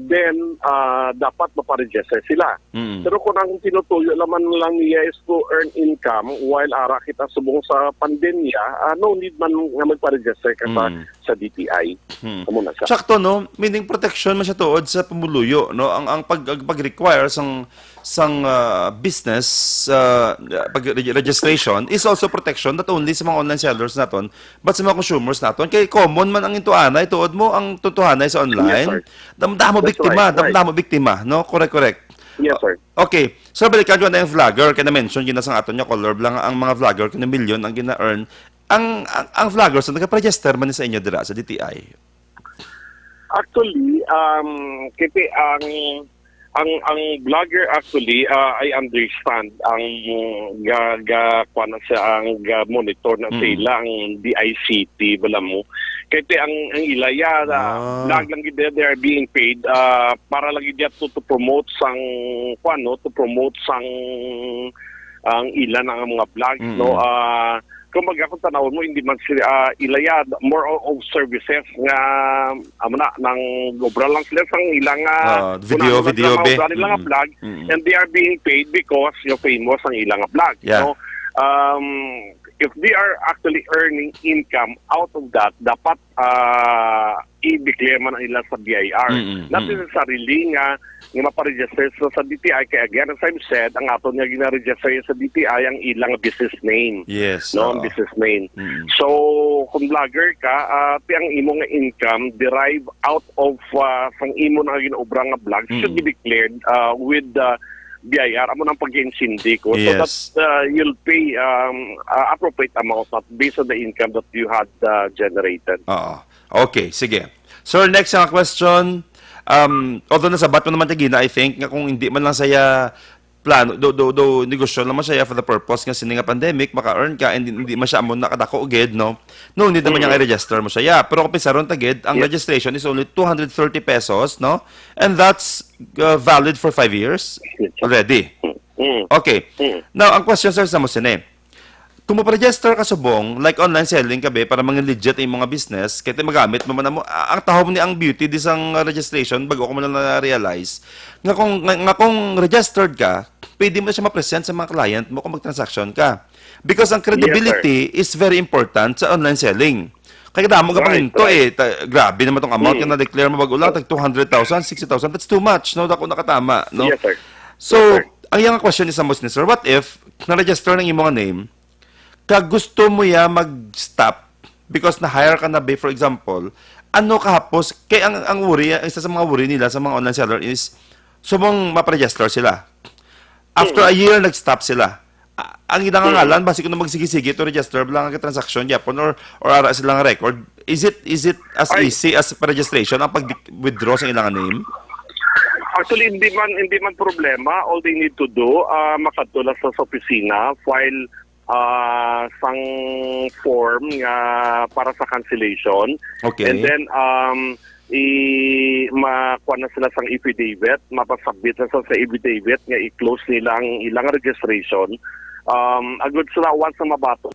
then ah, dapat maparegister sila. Mm. Pero kung ang tinutuyo naman lang niya is to earn income while ara kita subong sa pandemya, ah, no need man nga magparegister ka sa, Mm. sa D T I. Hmm. Amo na siya. Sakto, no? Meaning protection man siya tuod sa pumuluyo, no? Ang, ang pag, ang pag-require sang, sang, ah, business, ah, pag re-, registration is also protection not only sa mga online sellers naton, but sa mga consumers naton. Kay common man ang intuanay, tuod mo, ang tuntuhanay sa online. Yes, sir. Dam-, damo That's biktima, right, right. dam-, damo biktima, no? Correct, correct. Yes, sir. Okay. So, balikan ko na yung vlogger. Kaya na-mention, ginasang aton niya, color lang ang mga vlogger, kaya milyon ang gina-earn. Ang, ang, ang vlogger, so, nagpa-register man sa inyo dira sa D T I? Actually, um, kasi ang, ang, ang vlogger actually, ah, I understand ang ga, ga, kuwan na siya, ang ga monitor na Mm. sila, ang D I C T, bala mo. Kasi ang, ang ila, ya, ah, Ah. vlog lang gid, they are being paid, ah, para lagi diya to, to promote sang, kuwan, no, to promote sang, ang ila na nga mga vlogs, Mm. no? Ah, kumbaga, kung tanawon mo, hindi man sila, ah, ila yan, more o-, of services nga, amo na, nang obra lang sila sang ilang, ah, Ah, video, kunan lang video, sila, be. mga obra nila nga Mm. vlog, Mm. and they are being paid because you're famous ang ilang vlog, Yeah. no? Um, if they are actually earning income out of that, dapat, ah, i-declare man ang ila sa B I R. Mm, Not mm. necessarily nga, nga maparegister sa, sa D T I. Kaya again, as I've said, ang aton nga gina-register sa D T I ang ilang business name. Yes, No, ang oo. business name. Mm. So, kung vlogger ka, ah, ti ang imo nga income derive out of, ah, sang imo na ginaobra nga vlog should Mm. be declared, ah, with the B I R. Amo nang pag-intindi ko. So Yes. that, ah, you'll pay, um, ah, appropriate amount, not based on the income that you had, ah, generated. Oo. Okay, sige. Sir, next nga question. Um, although nasabat mo naman kagina, I think, nga kung hindi man lang saya plano, do, do, do, negosyo lang man siya for the purpose nga sini nga pandemic, maka-earn ka, and hindi man siya amo nakadako gid, no? No need naman niya Mm. i-register mo siya. Yeah, pero kung pinsaron ta gid, ang Yes. registration is only two hundred thirty pesos, no? And that's, uh, valid for five years Yes, sir. already. Mm. Okay. Mm. Now, ang question, sir, sa mo sini, kung mo-register ka subong, like online selling ka, be, para mga legit ang mga business, kaya magamit mo man mo, a-, ang tahom ni ang beauty di sang registration, bago ko man lang na-realize, nga kung, nga, nga kung registered ka, pwede mo siya ma-present sa mga client mo kung mag-transaction ka. Because ang Yes, sir. credibility is very important sa online selling. Kaya damo ka Right, panginto right. eh. Ta-, grabe naman tong amount Mm. nga na-declare mo bago lang, tag two hundred thousand, sixty thousand, that's too much, no? Dako nakatama, no? Yes, sir. So, Yes, sir. ang iyang question is, sir, what if na-register ng imo nga name, kag gusto mo ya mag-stop because na-hire ka na, be, for example, ano kahapos, kay ang, ang worry, ang isa sa mga worry nila sa mga online seller is, subong maparegister sila. After Mm. a year, nag-stop sila. A-, ang ilang Mm. ngalan, basi kung magsige-sige to register lang ang transaction gyapon or, or ara silang record. Is it, is it as Ay. easy as registration ang pag-withdraw sa ilang name? Actually, hindi man, hindi man problema. All they need to do, ah, makadto lang sa, sa opisina, file, ah, sang form nga para sa cancellation. Okay. And then, um, i-, makuha na sila sang affidavit, mapasubmit na sa, sa affidavit nga i-close nila ang ilang registration. Um, agud sila once na mabaton.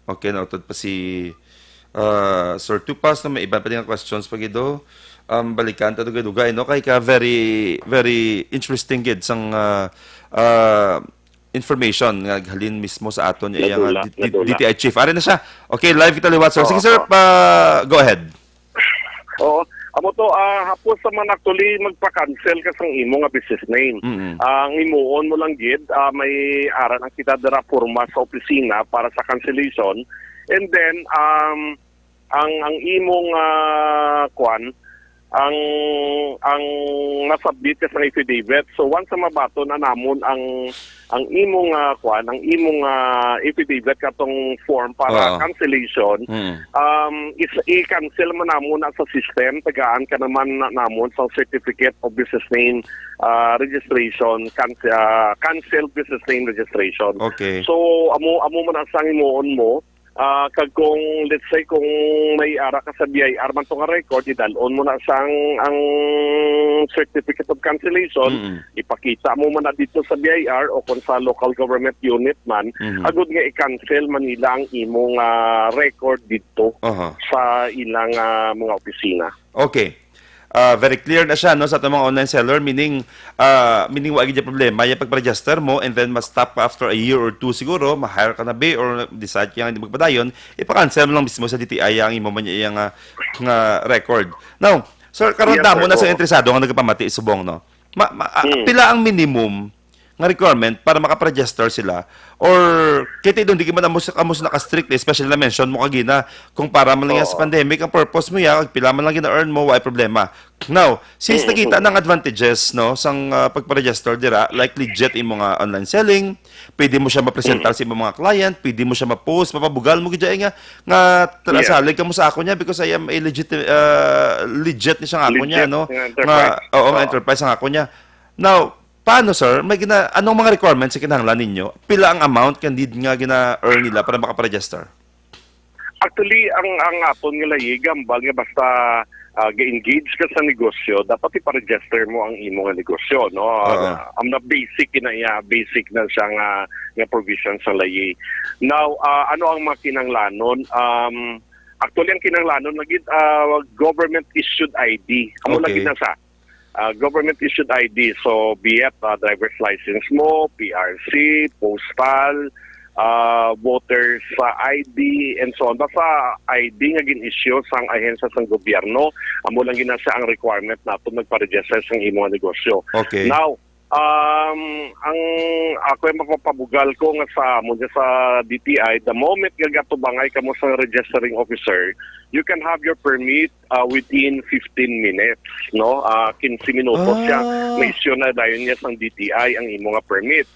Okay, noted pa si, ah, Sir Tupas, no? May iban pa din nga questions pa gid, oh. Um, balikan ta dugay-dugay, no? Kay ka very, very interesting gid sang, ah, ah, information nga naghalin mismo sa aton iya nga Nadula, D-, D-, nadula. D T I chief. Ari na siya. Okay, live kita liwat, sir. Sige, Oo, sir, oo. pa, go ahead. Oo. Amo to, ah, hapos sa man actually magpa-cancel ka sang imo nga business name. Mm-mm. Ang imuon mo lang gid, ah, may ara lang kita dira porma sa opisina para sa cancellation. And then, um, ang, ang imong, ah, kwan, ang, ang nasubmit ka sa affidavit. So, once na mabaton na namon ang, ang imong, ah, kwan, ang imong, ah, affidavit katong form para Oo. cancellation, Mm. um, is, i-cancel man namon na sa system, tagaan ka naman na namon sa certificate of business name, ah, registration, canc-, ah, cancel business name registration. Okay. So, amo, amo man ang sang imuon mo, ah, kag kung, let's say, kung may ara ka sa B I R man to nga record, idalon mo na sang ang certificate of cancellation, Mm. ipakita mo man na dito sa B I R o kung sa local government unit man, Mhm. agud nga i-cancel man nila ang imong, ah, record dito Aha. sa ilang, ah, mga opisina. Okay. ah, very clear na siya, no, sa atong mga online seller, meaning, ah, meaning wa gid problema yung pagpa-register mo, and then ma-stop ka after a year or two siguro, ma-hire ka na ba, or decide ka nga hindi magpadayon, ipa-cancel mo lang mismo sa D T I ang imo man iyang, ah, nga record. Now, sir, karon, yes, damo sir, na sa interesado nga nagapamati subong, no? Ma, ma, ah, hmm, pila ang minimum nga requirement para makapregister sila? Or kiti doon, di man amo sa, amo sa naka-strict, especially na mention mo kagina, kung para man lang yan sa, oo, pandemic, ang purpose mo yan, pila man lang gina-earn mo, wala problema. Now, since, mm, nakita ng advantages, no, sang, ah, pagpa-register dira, like legit imo nga online selling, pwede mo siya mapresentar, mm, sa imong mga client, pwede mo siya ma-post, mapabugal mo gid nga, nga, yes, salig ka mo sa ako niya because I am a legit, ah, legit ni siya nga ako niya, legit, no? Nga enterprise. Nga, oo, nga, oo, enterprise ang ako niya. Now, paano, sir? May gina-, anong mga requirements ang kinahanglan ninyo? Pila ang amount nga need nga gina-earn nila para makaparegister? Actually, ang, ang aton nga layig, ambal nga basta, ah, ga-engage ka sa negosyo, dapat ipa-register mo ang imo nga negosyo, no? Oo. Ah, ang na basic na iya, basic na siya nga, nga provision sa layi. Now, ah, ano ang mga kinahanglanon? Um, actually, ang kinahanglanon lagi, ah, government issued I D. Amo, okay, lagi na sa ah, government issued I D. So, be it, ah, driver's license mo, P R C, postal, ah, voter's, ah, I D, and so on. Basta I D nga gin-issue sang ahensya sang gobyerno, amo lang gina siya ang requirement nato magpa-register sang imo nga negosyo. Okay. Now, um, ang ako ay mapapabugal ko nga sa amo niya sa D T I, the moment nga gatubangay kamo sa registering officer, you can have your permit uh, within fifteen minutes, no? Ah, quince minutos siya, ah, ma-issue na dayon niya sang D T I ang imo nga permit.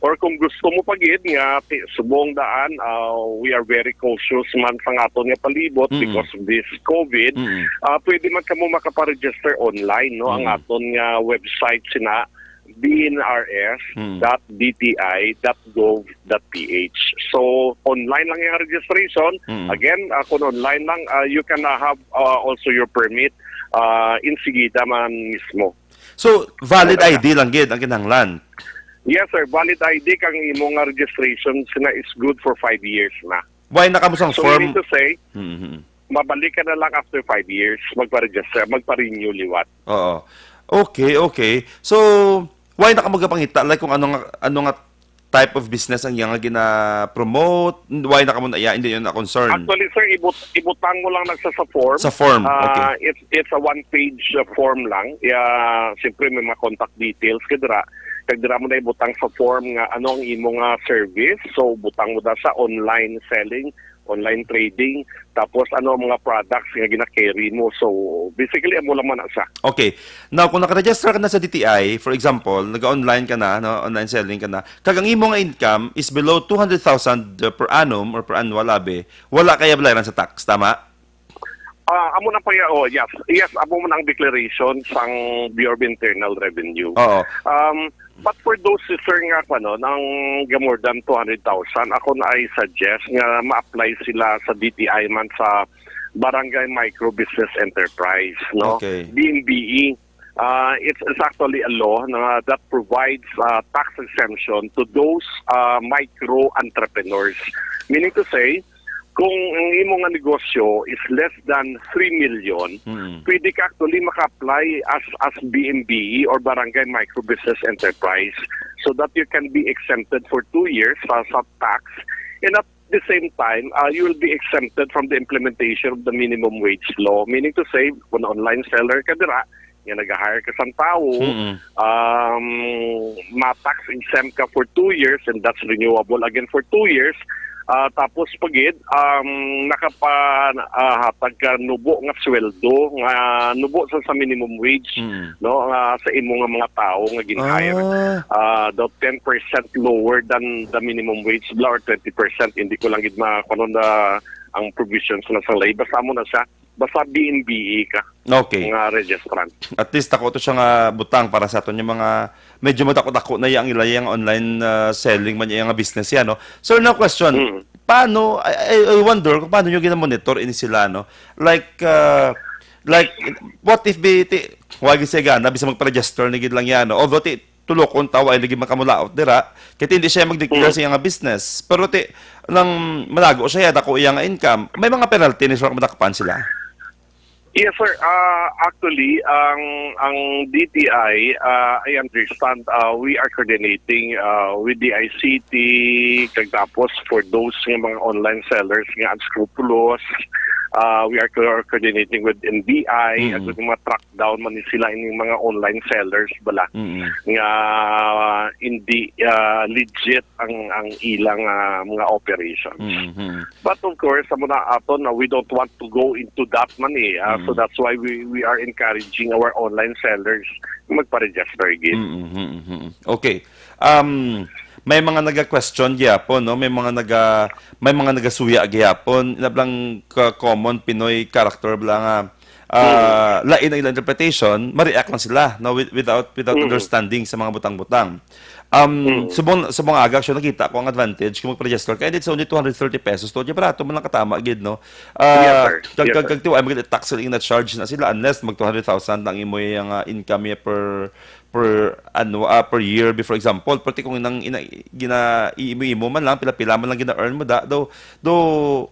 Or kung gusto mo pa gid nga ti-, subong daan, ah, we are very cautious man sa aton nga palibot, mm-mm, because of this COVID, mm-mm, ah, pwede man kamo makaparegister online, no? Ang, mm-mm, aton nga website sina, mm, dot D T I dot gov dot P H. So, online lang yung registration. Mm. Again, ah, kung online lang, ah, you can, ah, have, ah, also your permit, ah, insigida man mismo. So, valid, talaga, I D lang gid ang kinahanglan? Yes, sir. Valid I D kang imong, ah, registration na is good for five years na. Why na kamo sang, so, form? Meaning to say, mm-hmm, mabalik ka na lang after five years, magpa-register, magpa-renew liwat. Oo. Okay, okay. So, why na ka magpangita? Like, kung ano nga, ano nga type of business ang iyang gina-promote? Why na ka mo na iya? Hindi yun na concern. Actually, sir, ibut-, ibutang mo lang nagsa sa form. Sa form, ah, okay. It's, it's a one-page, uh, form lang. Ya, siyempre, may mga contact details ka dira. Kag dira mo na ibutang sa form nga ano ang imo nga service. So, butang mo da sa online selling, online trading, tapos ano ang mga products nga gina-carry mo. So, basically, amo lang man na siya. Okay. Now, kung nakaregister ka na sa D T I, for example, nag-online ka na, no, online selling ka na, kag ang imo nga income is below two hundred thousand per annum or per annual, abi, wala kaya balayran sa tax, tama? Ah, amo na pa ya, oh, yes. Yes, amo man ang declaration sang Bureau of Internal Revenue. Oo. Um, but for those, sir, nga, ano, nang more than two hundred thousand, ako na ay suggest nga ma-apply sila sa D T I man sa Barangay Micro Business Enterprise, no? Okay. B M B E. Uh, it's, it's actually a law na that provides, uh, tax exemption to those, uh, micro entrepreneurs. Meaning to say, kung ang imo nga negosyo is less than three million, mm, pwede ka actually maka-apply as, as B M B E or Barangay Micro Business Enterprise, so that you can be exempted for two years sa, sa tax. And at the same time, uh, you will be exempted from the implementation of the minimum wage law. Meaning to say, kung online seller ka dira, nga nag-hire ka sang tawo, mm, um, ma-tax exempt ka for two years and that's renewable again for two years. Ah, tapos pa gid, um, nakapa-, ah, hatag ka nubo nga sweldo, nga nubo sa, sa minimum wage, mm, no, nga sa imo nga mga tawo nga gin-hire. Ah. Ah, daw ten percent lower than the minimum wage bla, or twenty percent, hindi ko lang gid ma-, kuno na ang provisions na sa labor. Basta amo na siya. Basta B M B E ka, okay, nga registrant. At least, ako to siya nga butang para sa aton yung mga medyo madako-dako na yang ila yang online, ah, selling man, yang business yan, no? Sir, now question, mm, paano, I, I, I wonder kung paano nyo ginamonitor ini sila, no? Like, ah, like, what if bi-, ti, wagi siya gana, bisa magpa-register na gid lang yan, no? Although, ti, tulokon tawa ay lagi makamulaot dira, kaya hindi siya mag-declare, mm, sa iyang business. Pero ti, nang malago siya, dako iyang income, may mga penalty ni sila kung madakpan sila? Yes, sir. Ah, actually, ang ang D T I, ah, I understand, ah, we are coordinating, ah, with the I C T, kag tapos for those nga mga online sellers nga unscrupulous, ah, we are co- coordinating with N B I, Mm. at yung mga track down man ni sila ining mga online sellers bala Mm. nga hindi, ah, legit ang ang ilang, ah, mga operations. Mm-hmm. But of course, amo na aton na we don't want to go into that man eh. Ah, so Mm. that's why we we are encouraging our online sellers magpa-register again. Mm-hmm. Okay. Um, may mga naga-question gyapon, no? May mga naga may mga nagasuya gyapon. Nablang ka common Pinoy character bala nga ah, Mm. lain ang ilang interpretation, ma-react lang sila, no, with- without without Mm. understanding sa mga butang-butang. Um, Mm. subong subong aga, actually, nakita ko ang advantage kung magpa-register ka, and it's only two hundred thirty pesos to, di barato man lang katama gid, no? Yes, Ah, sir. kag Yes, kag sir. kag tiwa, ay mag-tax sila, ina-charge na sila unless mag two hundred thousand ang imo yung ah, income ya per per ano ah, per year, be, for example, pati kung inang ina, gina iimo-imo man lang, pila-pila man lang gina-earn mo da, do do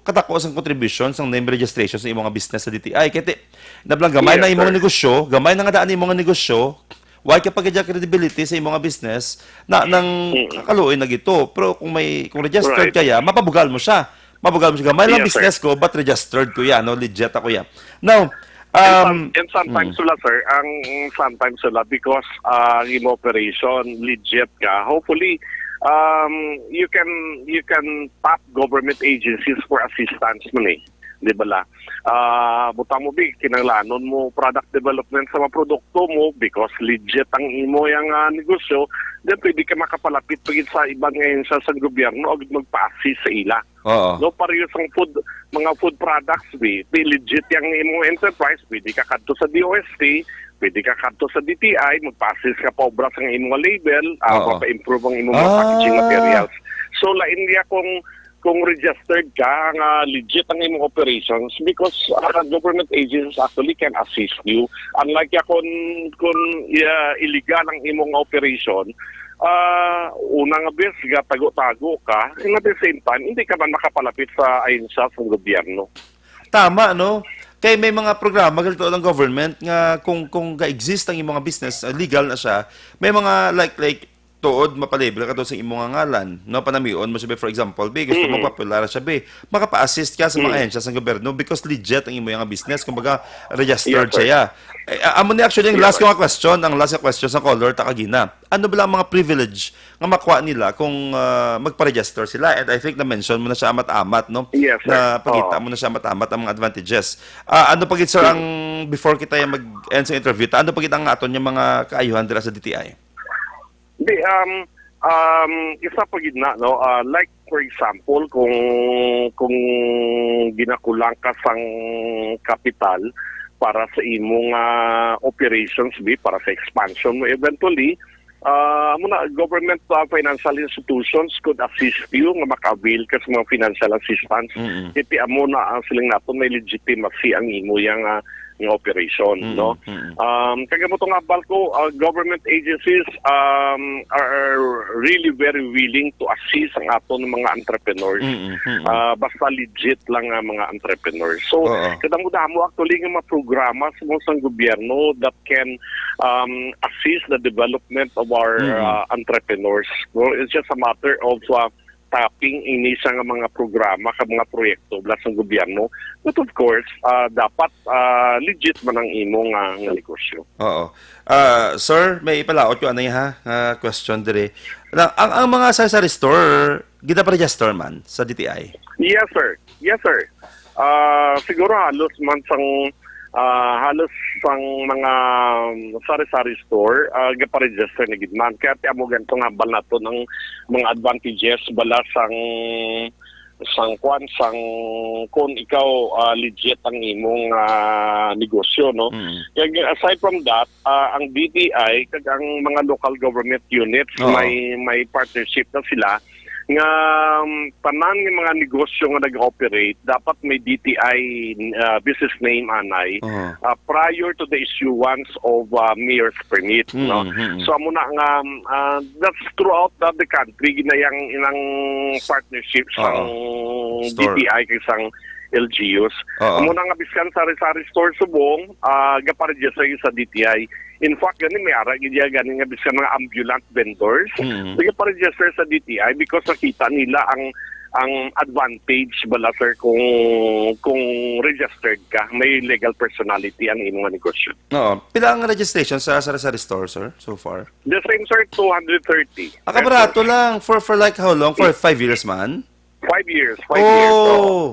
katako sang contribution sang name registration sa imong business sa D T I. Kay ti- nablang gamay Yes, na imong sir. negosyo, gamay na nga daan imong negosyo, why ka pagkadya credibility sa imong business na nang Mm. kakaluoy na gito. Pero kung may kung registered Right. kaya, mapabugal mo siya. Mabugal mo siya. Gamay lang Yes, sir. business ko, but registered ko yan, no? Legit ako yan. Now, And, um, some, and sometimes mm. sila, sir, ang sometimes sila because uh, ang imo operation legit ka. Hopefully, um, you can you can tap government agencies for assistance man eh. Di ba la? Ah, butang mo bi kinanglanon mo product development sa mga produkto mo because legit ang imo yang ah, negosyo, then pwede ka makapalapit pa gid sa ibang ahensya sa gobyerno agud magpa-assist sa ila. Oo. No, pareho sang food, mga food products, bi, di legit yang imong enterprise, pwede ka kadto sa D O S T, pwede ka kadto sa D T I, magpa-assist ka paubra sang imong label, ah, Oo. mapa-improve ang imong mga Ah. packaging materials. So, lain niya kung kung registered ka nga legit ang imong operations because ah, government agencies actually can assist you. Unlike ya kung kung ah, illegal ang imong operation, ah, una nga bes gatago-tago ka, and at the same time hindi ka man makapalapit sa ahensya sa gobyerno. Tama, no? Kay may mga programa ganito ng government nga kung kung ga-exist ang imong business, ah, legal na siya, may mga like like tuod mapalibre ka to sa imong ngalan, no? Panamion mo siya, for example, bi, gusto mo Mm. popular siya, bi, makapa-assist ka sa mga Mm. ahensya sa gobyerno because legit ang imo nga business, kumbaga registered Yes, sir. siya. Eh, ah, amo ni actually ang Yes, last sir. ko nga question, ang last nga question sa caller ta kagina. Ano ba lang ang mga privilege nga makuha nila kung ah, magpa-register sila? And I think na-mention mo na siya amat-amat, no? Yes, sir. Na pagita Oo. mo na siya amat-amat ang mga advantages. Ah, ano pa gid, sir, Mm. ang before kita yung mag-end sa interview, ta, ano pa gid ang aton yung mga kaayuhan dira sa D T I? Di, um, um, isa pa gid na, no? Ah, like, for example, kung kung ginakulang ka sang kapital para sa imong ah, operations, bi, para sa expansion mo eventually, ah, amo na, government ah, financial institutions could assist you nga maka-avail ka sa mga financial assistance. Mm-mm. Kay amo na ang siling nato may legitimacy ang imo yang ah, nga operation, Mm, no? mm. Um, kag amo to nga, Balco, uh, government agencies um, are really very willing to assist ang aton mga entrepreneurs. Mm, mm. Uh, basta legit lang nga mga entrepreneurs. So, Oo. kadamo-damo actually nga mga programa sa, sa gobyerno that can um, assist the development of our Mm. uh, entrepreneurs. No? It's just a matter of uh, tapping ini sa nga mga programa kag mga proyekto bala sa gobyerno. But of course, ah, dapat ah, legit man ang imo nga, nga negosyo. Oo. Ah, sir, may ipalaot ko anay ha, nga question diri. Na, ang, ang mga sari-sari store, ginaparegister man sa D T I? Yes, sir. Yes, sir. Ah, siguro halos man sang ah, halos sang mga um, sari-sari store ah, gaparegister na gid man. Kaya ti amo ganito nga hambal nato ng mga advantages bala sang sang kwan sang kung ikaw ah, legit ang imong ah, negosyo, no? Mm. Kag aside from that, ah, ang D T I kag ang mga local government units Oo. may may partnership na sila nga um, tanan nga mga negosyo nga nag-operate dapat may D T I ah, business name anay Oo. ah, prior to the issuance of ah, mayor's permit, Mm, no? mm, mm. So amo na nga um, ah, that's throughout the, the country ginayang inang partnerships Oo. sang Store. D T I kay sang L G Us. Oo. Amo na nga biskan sari-sari store subong, ah, gaparegister sa D T I. In fact, gani may ara gid ya gani nga biskan mga ambulant vendors, Mm. nagaparegister sa D T I because nakita nila ang ang advantage bala, sir, kung kung registered ka, may legal personality ang imong negosyo. Oo. Pila ang registration sa sari-sari store, sir, so far? The same, sir, two hundred thirty. Ah, kabarato lang. For, for like how long? For five years man? Five years. Five years, oo. Oh.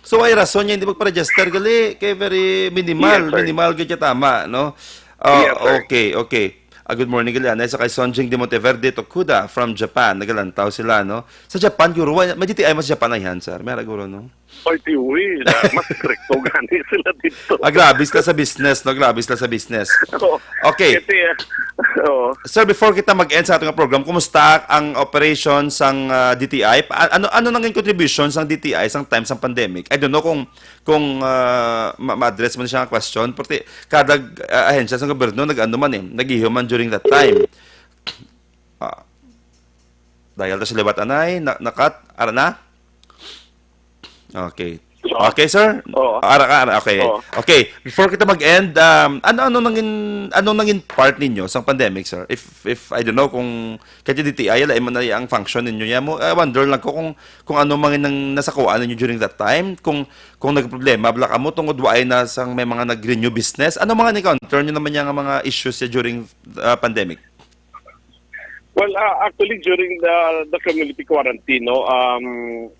So, ay rason niya hindi magpa-register, gali. Kay very minimal. Yes, sir. Minimal gid siya, tama, no? Ah, Yes, sir. okay, okay. Ah, good morning, gali. Anay sa kay Sonjing de Monteverde Tokuda from Japan. Nagalantaw sila, no? Sa Japan, guro, wa-, may D T I man sa Japan, ayhan, sir. May ara, guro, no? Ay, tiwi. Na, mas stricto gani sila dito. Ah, grabe sila sa business, no? Grabe sila sa business. Oo. Okay. Kasi, ah, oo. Sir, before kita mag-end sa ating program, kumusta ang operation sang, ah, D T I? Pa-, ano, ano nang contribution sang D T I sang time sang pandemic? I don't know kung, kung, ah, ma-, ma-address mo na siya nga question. Pati kada, ah, ahensya sa gobyerno, nag-ano man eh, nag-iho man during that time. Ah, dahil to sa liwat anay, na, nakat, ara na? Okay. So, Okay, sir? Oo. Ara ka, ara. Okay. Oo. Okay, before kita mag-end, um, ano, ano nangin, ano nangin part ninyo sa pandemic, sir? If, if, I don't know kung kaya D T I, lain man na ang function ninyo. Ya mo, I wonder lang ko kung, kung ano man ang nasakuan ninyo during that time, kung, kung nagproblema, bala kamo tungod waay na sang may mga nag-renew business. Ano mga ni-encounter nyo naman yung mga issues ya during, uh, pandemic? Well, uh, actually, during the the community quarantine, no, um,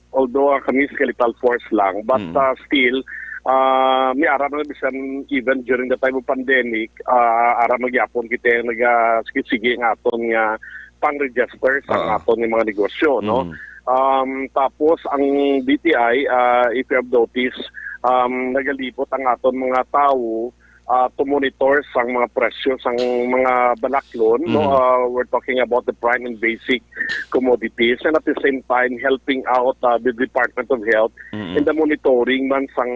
although, uh, kami skeletal force lang, but, Mm. uh, still, uh, may ara man bisan even during the time of pandemic, uh, ara man gyapon kita naga sige-sige nga aton nga pang-register sa Ah. aton nga mga negosyo, no? Mm. Um, tapos ang D T I, uh, if you have noticed, um, nagalibot ang aton mga tawo, uh, to monitor sang mga presyo sang mga balaklon, no? Mhm. Uh, we're talking about the prime and basic commodities, and at the same time helping out, uh, the Department of Health Mm-mm. in the monitoring man sang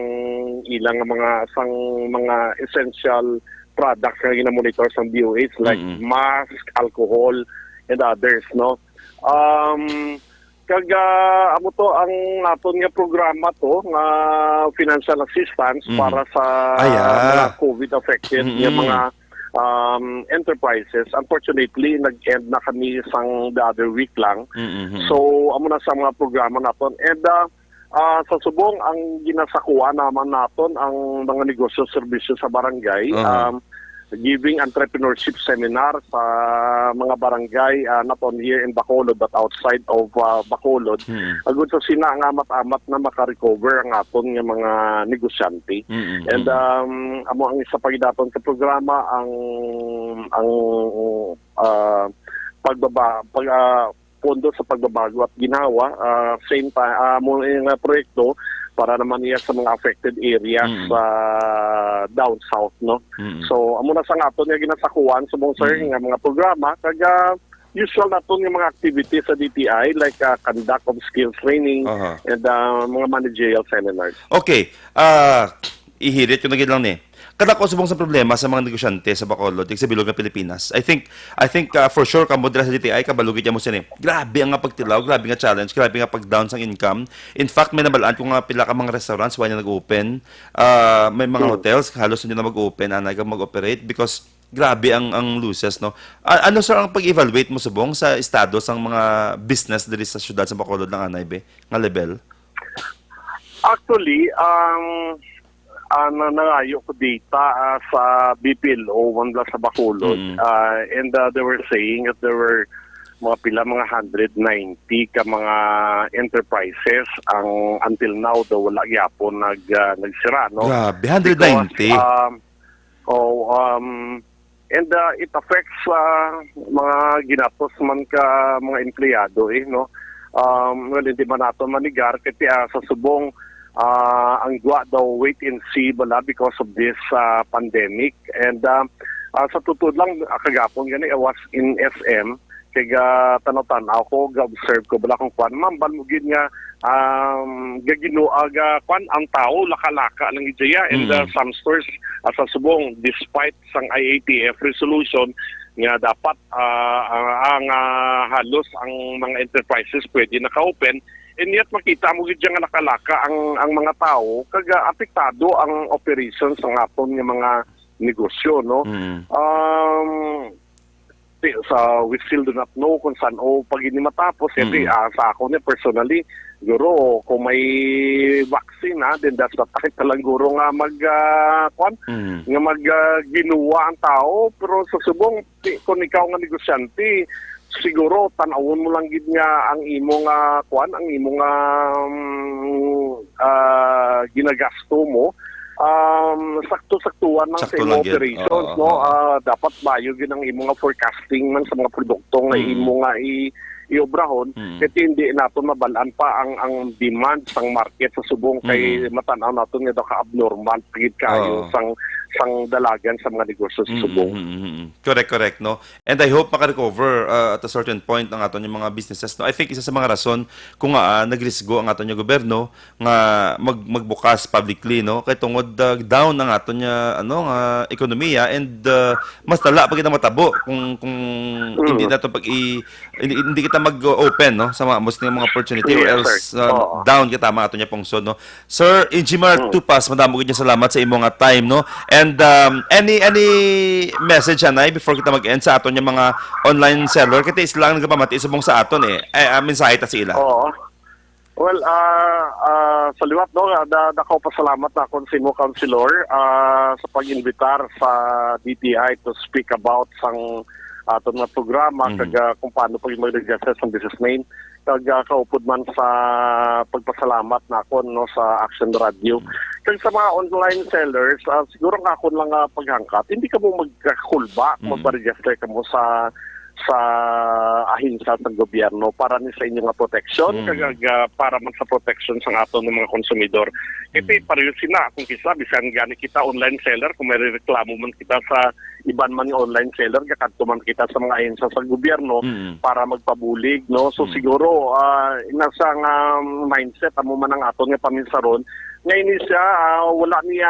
ilang mga, sang mga essential products nga gina-monitor sang D O H, like Mm-mm. mask, alcohol, and others, no? Um, kag, ah, amo to ang aton nga programa to nga financial assistance Mm. para sa Ay, ah. mga COVID affected nga Mm-mm. mga, um, enterprises. Unfortunately, nag-end na kami sang the other week lang. Mm-mm. So, amo na sa mga programa naton. And, ah, ah, sa subong, ang ginasakuan naman naton ang mga negosyo, serbisyo sa barangay. Aha. Um, giving entrepreneurship seminar sa mga barangay, ah, not only here in Bacolod but outside of, ah, Bacolod. Hmm. Agud sa sina nga amat-amat na maka-recover ang aton nga mga negosyante. Mm, mm, And, mm. um, amo ang isa pa gid naton ka programa, ang, ang, ah, pagbaba-, pag, ah, pondo sa pagbabago at ginhawa, ah, same time, ah, mo nga proyekto para naman iya sa mga affected areas Mm. sa down south, no? Mm. So, amo na sa nga aton nga ginasakuan sa mga, sir, Mm. nga mga programa, kag, ah, usual naton nga mga activities sa D T I, like, ah, conduct of skills training Aha. and, ah, mga managerial seminars. Okay. Ah, ihirit ko na gid lang ni. Kadako subong sa problema sa mga negosyante sa Bacolod, ug sa bilog nga Pilipinas. I think, I think, ah, for sure, kamo dira sa D T I, kabalo gid mo sini. Grabe ang nga pagtilaw, grabe nga challenge, grabe nga pag-down sang income. In fact, may nabalaan ko nga pila ka mga restaurants, wala na nag-open. Ah, may mga Hmm. hotels, halos hindi na mag-open, anay ka mag-operate because grabe ang, ang losses, no? A-, ano, sir, ang pag-evaluate mo subong sa estado sang mga business diri sa syudad sa Bacolod lang, anay, be, nga level? Actually, ang, ah, na-, nangayo ko data, ah, sa B P L O, man lang sa Bacolod. Mm. Ah, and, ah, they were saying that there were mga pila, mga hundred ninety ka mga enterprises ang until now daw wala gyapon nag, ah, nagsira, no? Grabe, hundred ninety? Because, um, oh, um, and, ah, it affects, ah, mga ginatos man ka mga empleyado, eh, no? Um, well, hindi man nato manigar, kasi, ah, sa subong, ah, ang gwa daw wait and see bala because of this, ah, pandemic. And, ah, ah, sa tutuod lang, ah, kagapon gani, I was in S M, kay gatanaw-tanaw ko, ga-observe ko bala kung kwan. Mambal mo gid nga, um, gagino-, ah, ga-, kwan, ang tao, laka-laka lang gid siya. And, Mm. ah, some stores, ah, sa subong, despite sang I A T F resolution, nga dapat, ah, ang, ang, ah, halos ang mga enterprises pwede naka-open, and yet makita mo gid nga nakalaka ang, ang mga tawo, kag, ah, apektado ang operations sang aton nga mga negosyo, no? Mm. Um, ti- sa we still do not know kung san-o pa gid ni matapos. Kasi, Mm. ah, sa ako ni personally, siguro, kung may vaccine, ha, then that's the time talang guro nga mag, ah, kwan, Mm. nga mag, ah, ginuwa ang tao. Pero sa subong, ti- kung ikaw nga negosyante, siguro tanawon mo lang gid nga ang imo nga kwan, ang imo nga, um, ah, ginagasto mo, um, sakto-saktuan lang sa Sakto imo lang gid. operations, Oo, no? oo. Ah, dapat maayo gid ang imo nga forecasting man sa mga produkto nga Mm. imo nga i- i-obrahon. Mm. Kasi hindi nato mabalaan pa ang, ang demand sang market sa subong kay Mm. matan-aw nato nga daw ka-abnormal gid kayo Oo. sang, sang dalagan sa mga negosyo sa Mm, subong. mm, mm, mm. Correct, correct, no? And I hope maka-recover, uh, at a certain point ang aton yung mga businesses, no? I think isa sa mga rason kung nga, ah, nagrisgo ang aton yung gobyerno nga mag magbukas publicly, no? Kay tungod, uh, down ang aton nga, ano, nga ekonomiya, and, uh, mas tala pa kita matabo kung, kung hindi nato pag i-, hindi, hindi kita mag-open, no, sa mga, most nga mga opportunity, or Yes, else, sir. uh, Oo. down kita ang aton yung pungso, no? Sir Ingimar Mm. Tupas, madamo gid nga salamat sa imo nga time, no? And, um, any, any message, anay, before kita mag-end, sa aton yung mga online seller? Kay sila ang nagapamati subong sa aton, eh. Ay, ah, mensahe ta sa ila. Oo. Well, ah, ah, sa liwat, no, da, dako pasalamat na akon sa imo, Councilor, ah, sa pag-invitar sa D T I to speak about sang aton nga programa, Mhm. kag, ah, kung paano pag mag-register sang business name. Kag, ah, kaupod man sa pagpasalamat na akon, no, sa Action Radio. Mhm. Kag sa mga online sellers, ah, siguro nga akon lang nga paghangkat, hindi kamo magkakulba kung Mhm. magpa-register kamo sa sa ahensya sa gobyerno para ni sa inyo nga proteksyon, Mm. kag, ah, para man sa proteksyon sa aton nga mga konsumidor. Kasi Mm. pareho sina, kung kisa, bisan gani kita online seller, kung may reklamo man kita sa iban man nga online seller, gakadto man kita sa mga ahensya sa gobyerno Mm. para magpabulig, no? So, Mm. siguro, ah, nasa nga mindset amo man ang aton nga paminsaron, nga ini siya, ah, wala niya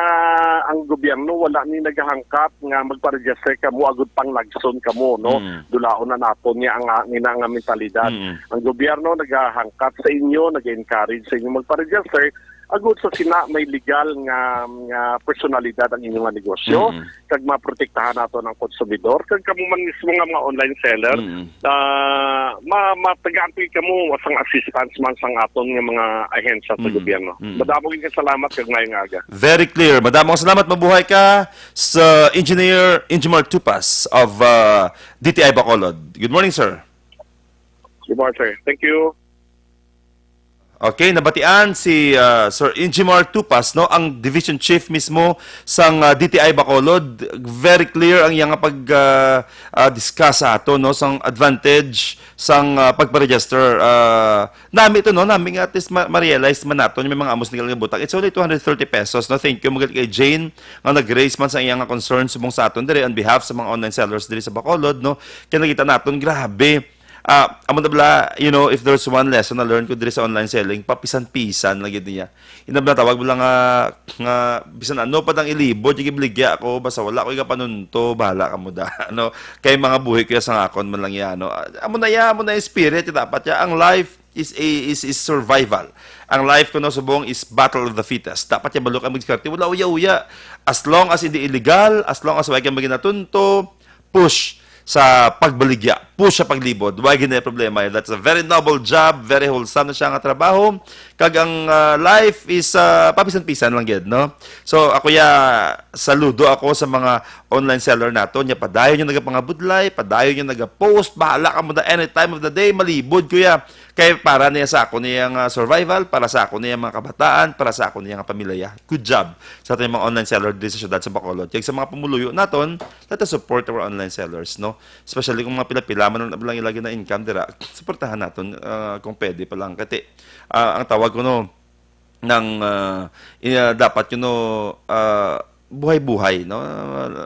ang gobyerno, wala ni nagahangkat nga magpa-register kamo agud panglagson kamo, no? Mm. Dulaon na naton niya ang, ah, ina nga mentalidad. Mm. Ang gobyerno nagahangkat sa inyo, nag-encourage sa inyo magpa-register agud sa sina may legal nga, nga personalidad ang inyo nga negosyo, Mm. kag maprotektahan nato ang konsumidor, kag kamo man mismo nga mga online seller, Mm. ah, ma-, matagaan po kamo sang assistance man sang aton nga mga ahensya sa Mm. gobyerno. Mm. Madamo gid nga salamat kag maayong aga. Very clear. Madamo nga salamat. Mabuhay ka sa Engineer Ingimar Tupas of, uh, D T I Bacolod. Good morning, sir. Good morning, sir. Thank you. Okay, nabatian si, uh, Sir Ingimar Tupas, no, ang Division Chief mismo sang, uh, D T I Bacolod. Very clear ang iyang pag, uh, uh, discuss sa ato, no, sang advantage sang, uh, pagpa-register. Uh, nami ito, no, nami nga at least ma- ma-realize man nato may mga amos nga butang. It's only two hundred thirty pesos, no. Thank you, magal kay Jane, nga nag-raise man sa iyang concern subong sa aton diri on behalf sa mga online sellers diri sa Bacolod, no. Kaya nakita naton, grabe. Ah, amo na bala, you know, if there's one lesson na learn ko diri sa online selling, papisan-pisan lagi niya. Ina bala, tawag bala nga, nga bisan ano pa dang ilibot, yung ibaligya ako, basta wala ko ikapanunto, bahala ka mo da. Ano, kay mga buhi ko ya sa akon man lang ya, no? Ah, amo na ya, amo na yung spirit, yung dapat ya. Ang life is a, is, is survival. Ang life ko no subong is battle of the fittest. Dapat ya balo ka magdiskarte, wala uya-uya. As long as hindi illegal, as long as wala ka maginatunto, push sa pagbaligya, push sa paglibot. Wala gid na problema. That's a very noble job, very wholesome na siya nga trabaho. Kag ang, ah, life is, ah, papisan-pisan lang gid, no? So, ako ya, saludo ako sa mga online seller nato. Nya, padayon yung nagapangabudlay, padayon yung nagapost. Bahala ka mo na any time of the day, malibod ko ya. Kay para niya sa ako niya nga survival, para sa ako niya mga kabataan, para sa ako niya nga pamilya. Good job sa ating mga online seller diri sa syudad sa Bacolod. Kag sa mga pumuluyo naton, let us support our online sellers, no? Especially kung mga pila-pila man lang ilagi na income dira, suportahan naton, ah, kung pwede pa lang. Kati, ah, ang tawag ko, no, ng, ah, ina-, dapat, you know, ah, buhay-buhay, no?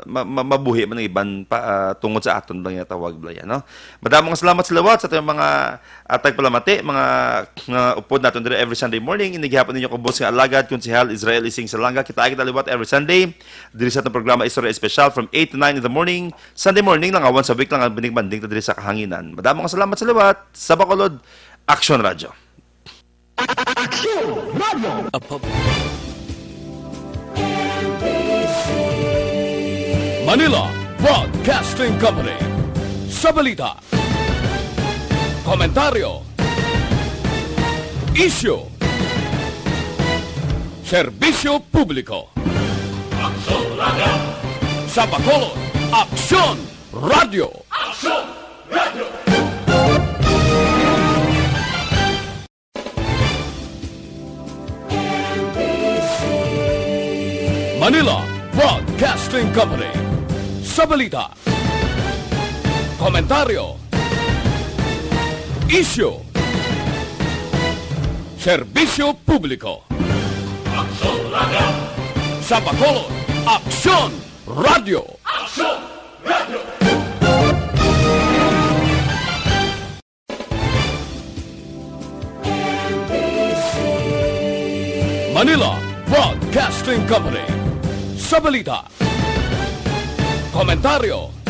Ma-, ma-, mabuhi man ang iban pa, ah, tungod sa aton lang nga tawag, Blaya, no? Madamo nga salamat sa liwat sa atong mga, ah, tagpalamati, mga, mga upod naton diri every Sunday morning. Ini gihapon ninyo kabos nga alagad, Konsehal Israel Ising Salanga. Kita kita liwat every Sunday diri sa atong programa Istorya Espesyal from eight to nine in the morning. Sunday morning lang, ah, once a week lang ang binigmanding ta diri sa kahanginan. Madamo nga salamat sa liwat. Sa Bacolod, Aksyon Radyo. Aksyon Radyo. A pub- Manila Broadcasting Company. Sa balita, komentaryo, isyu, serbisyo publiko. Aksyon Radyo. Sa Bacolod, Aksyon Radyo. Aksyon Radyo. Manila Broadcasting Company. Sa balita, komentaryo, isyu, serbisyo publiko. Aksyon Radyo. Sa Bacolod, Aksyon Radyo. Aksyon Radyo. Manila Broadcasting Company. Sa balita, komentaryo,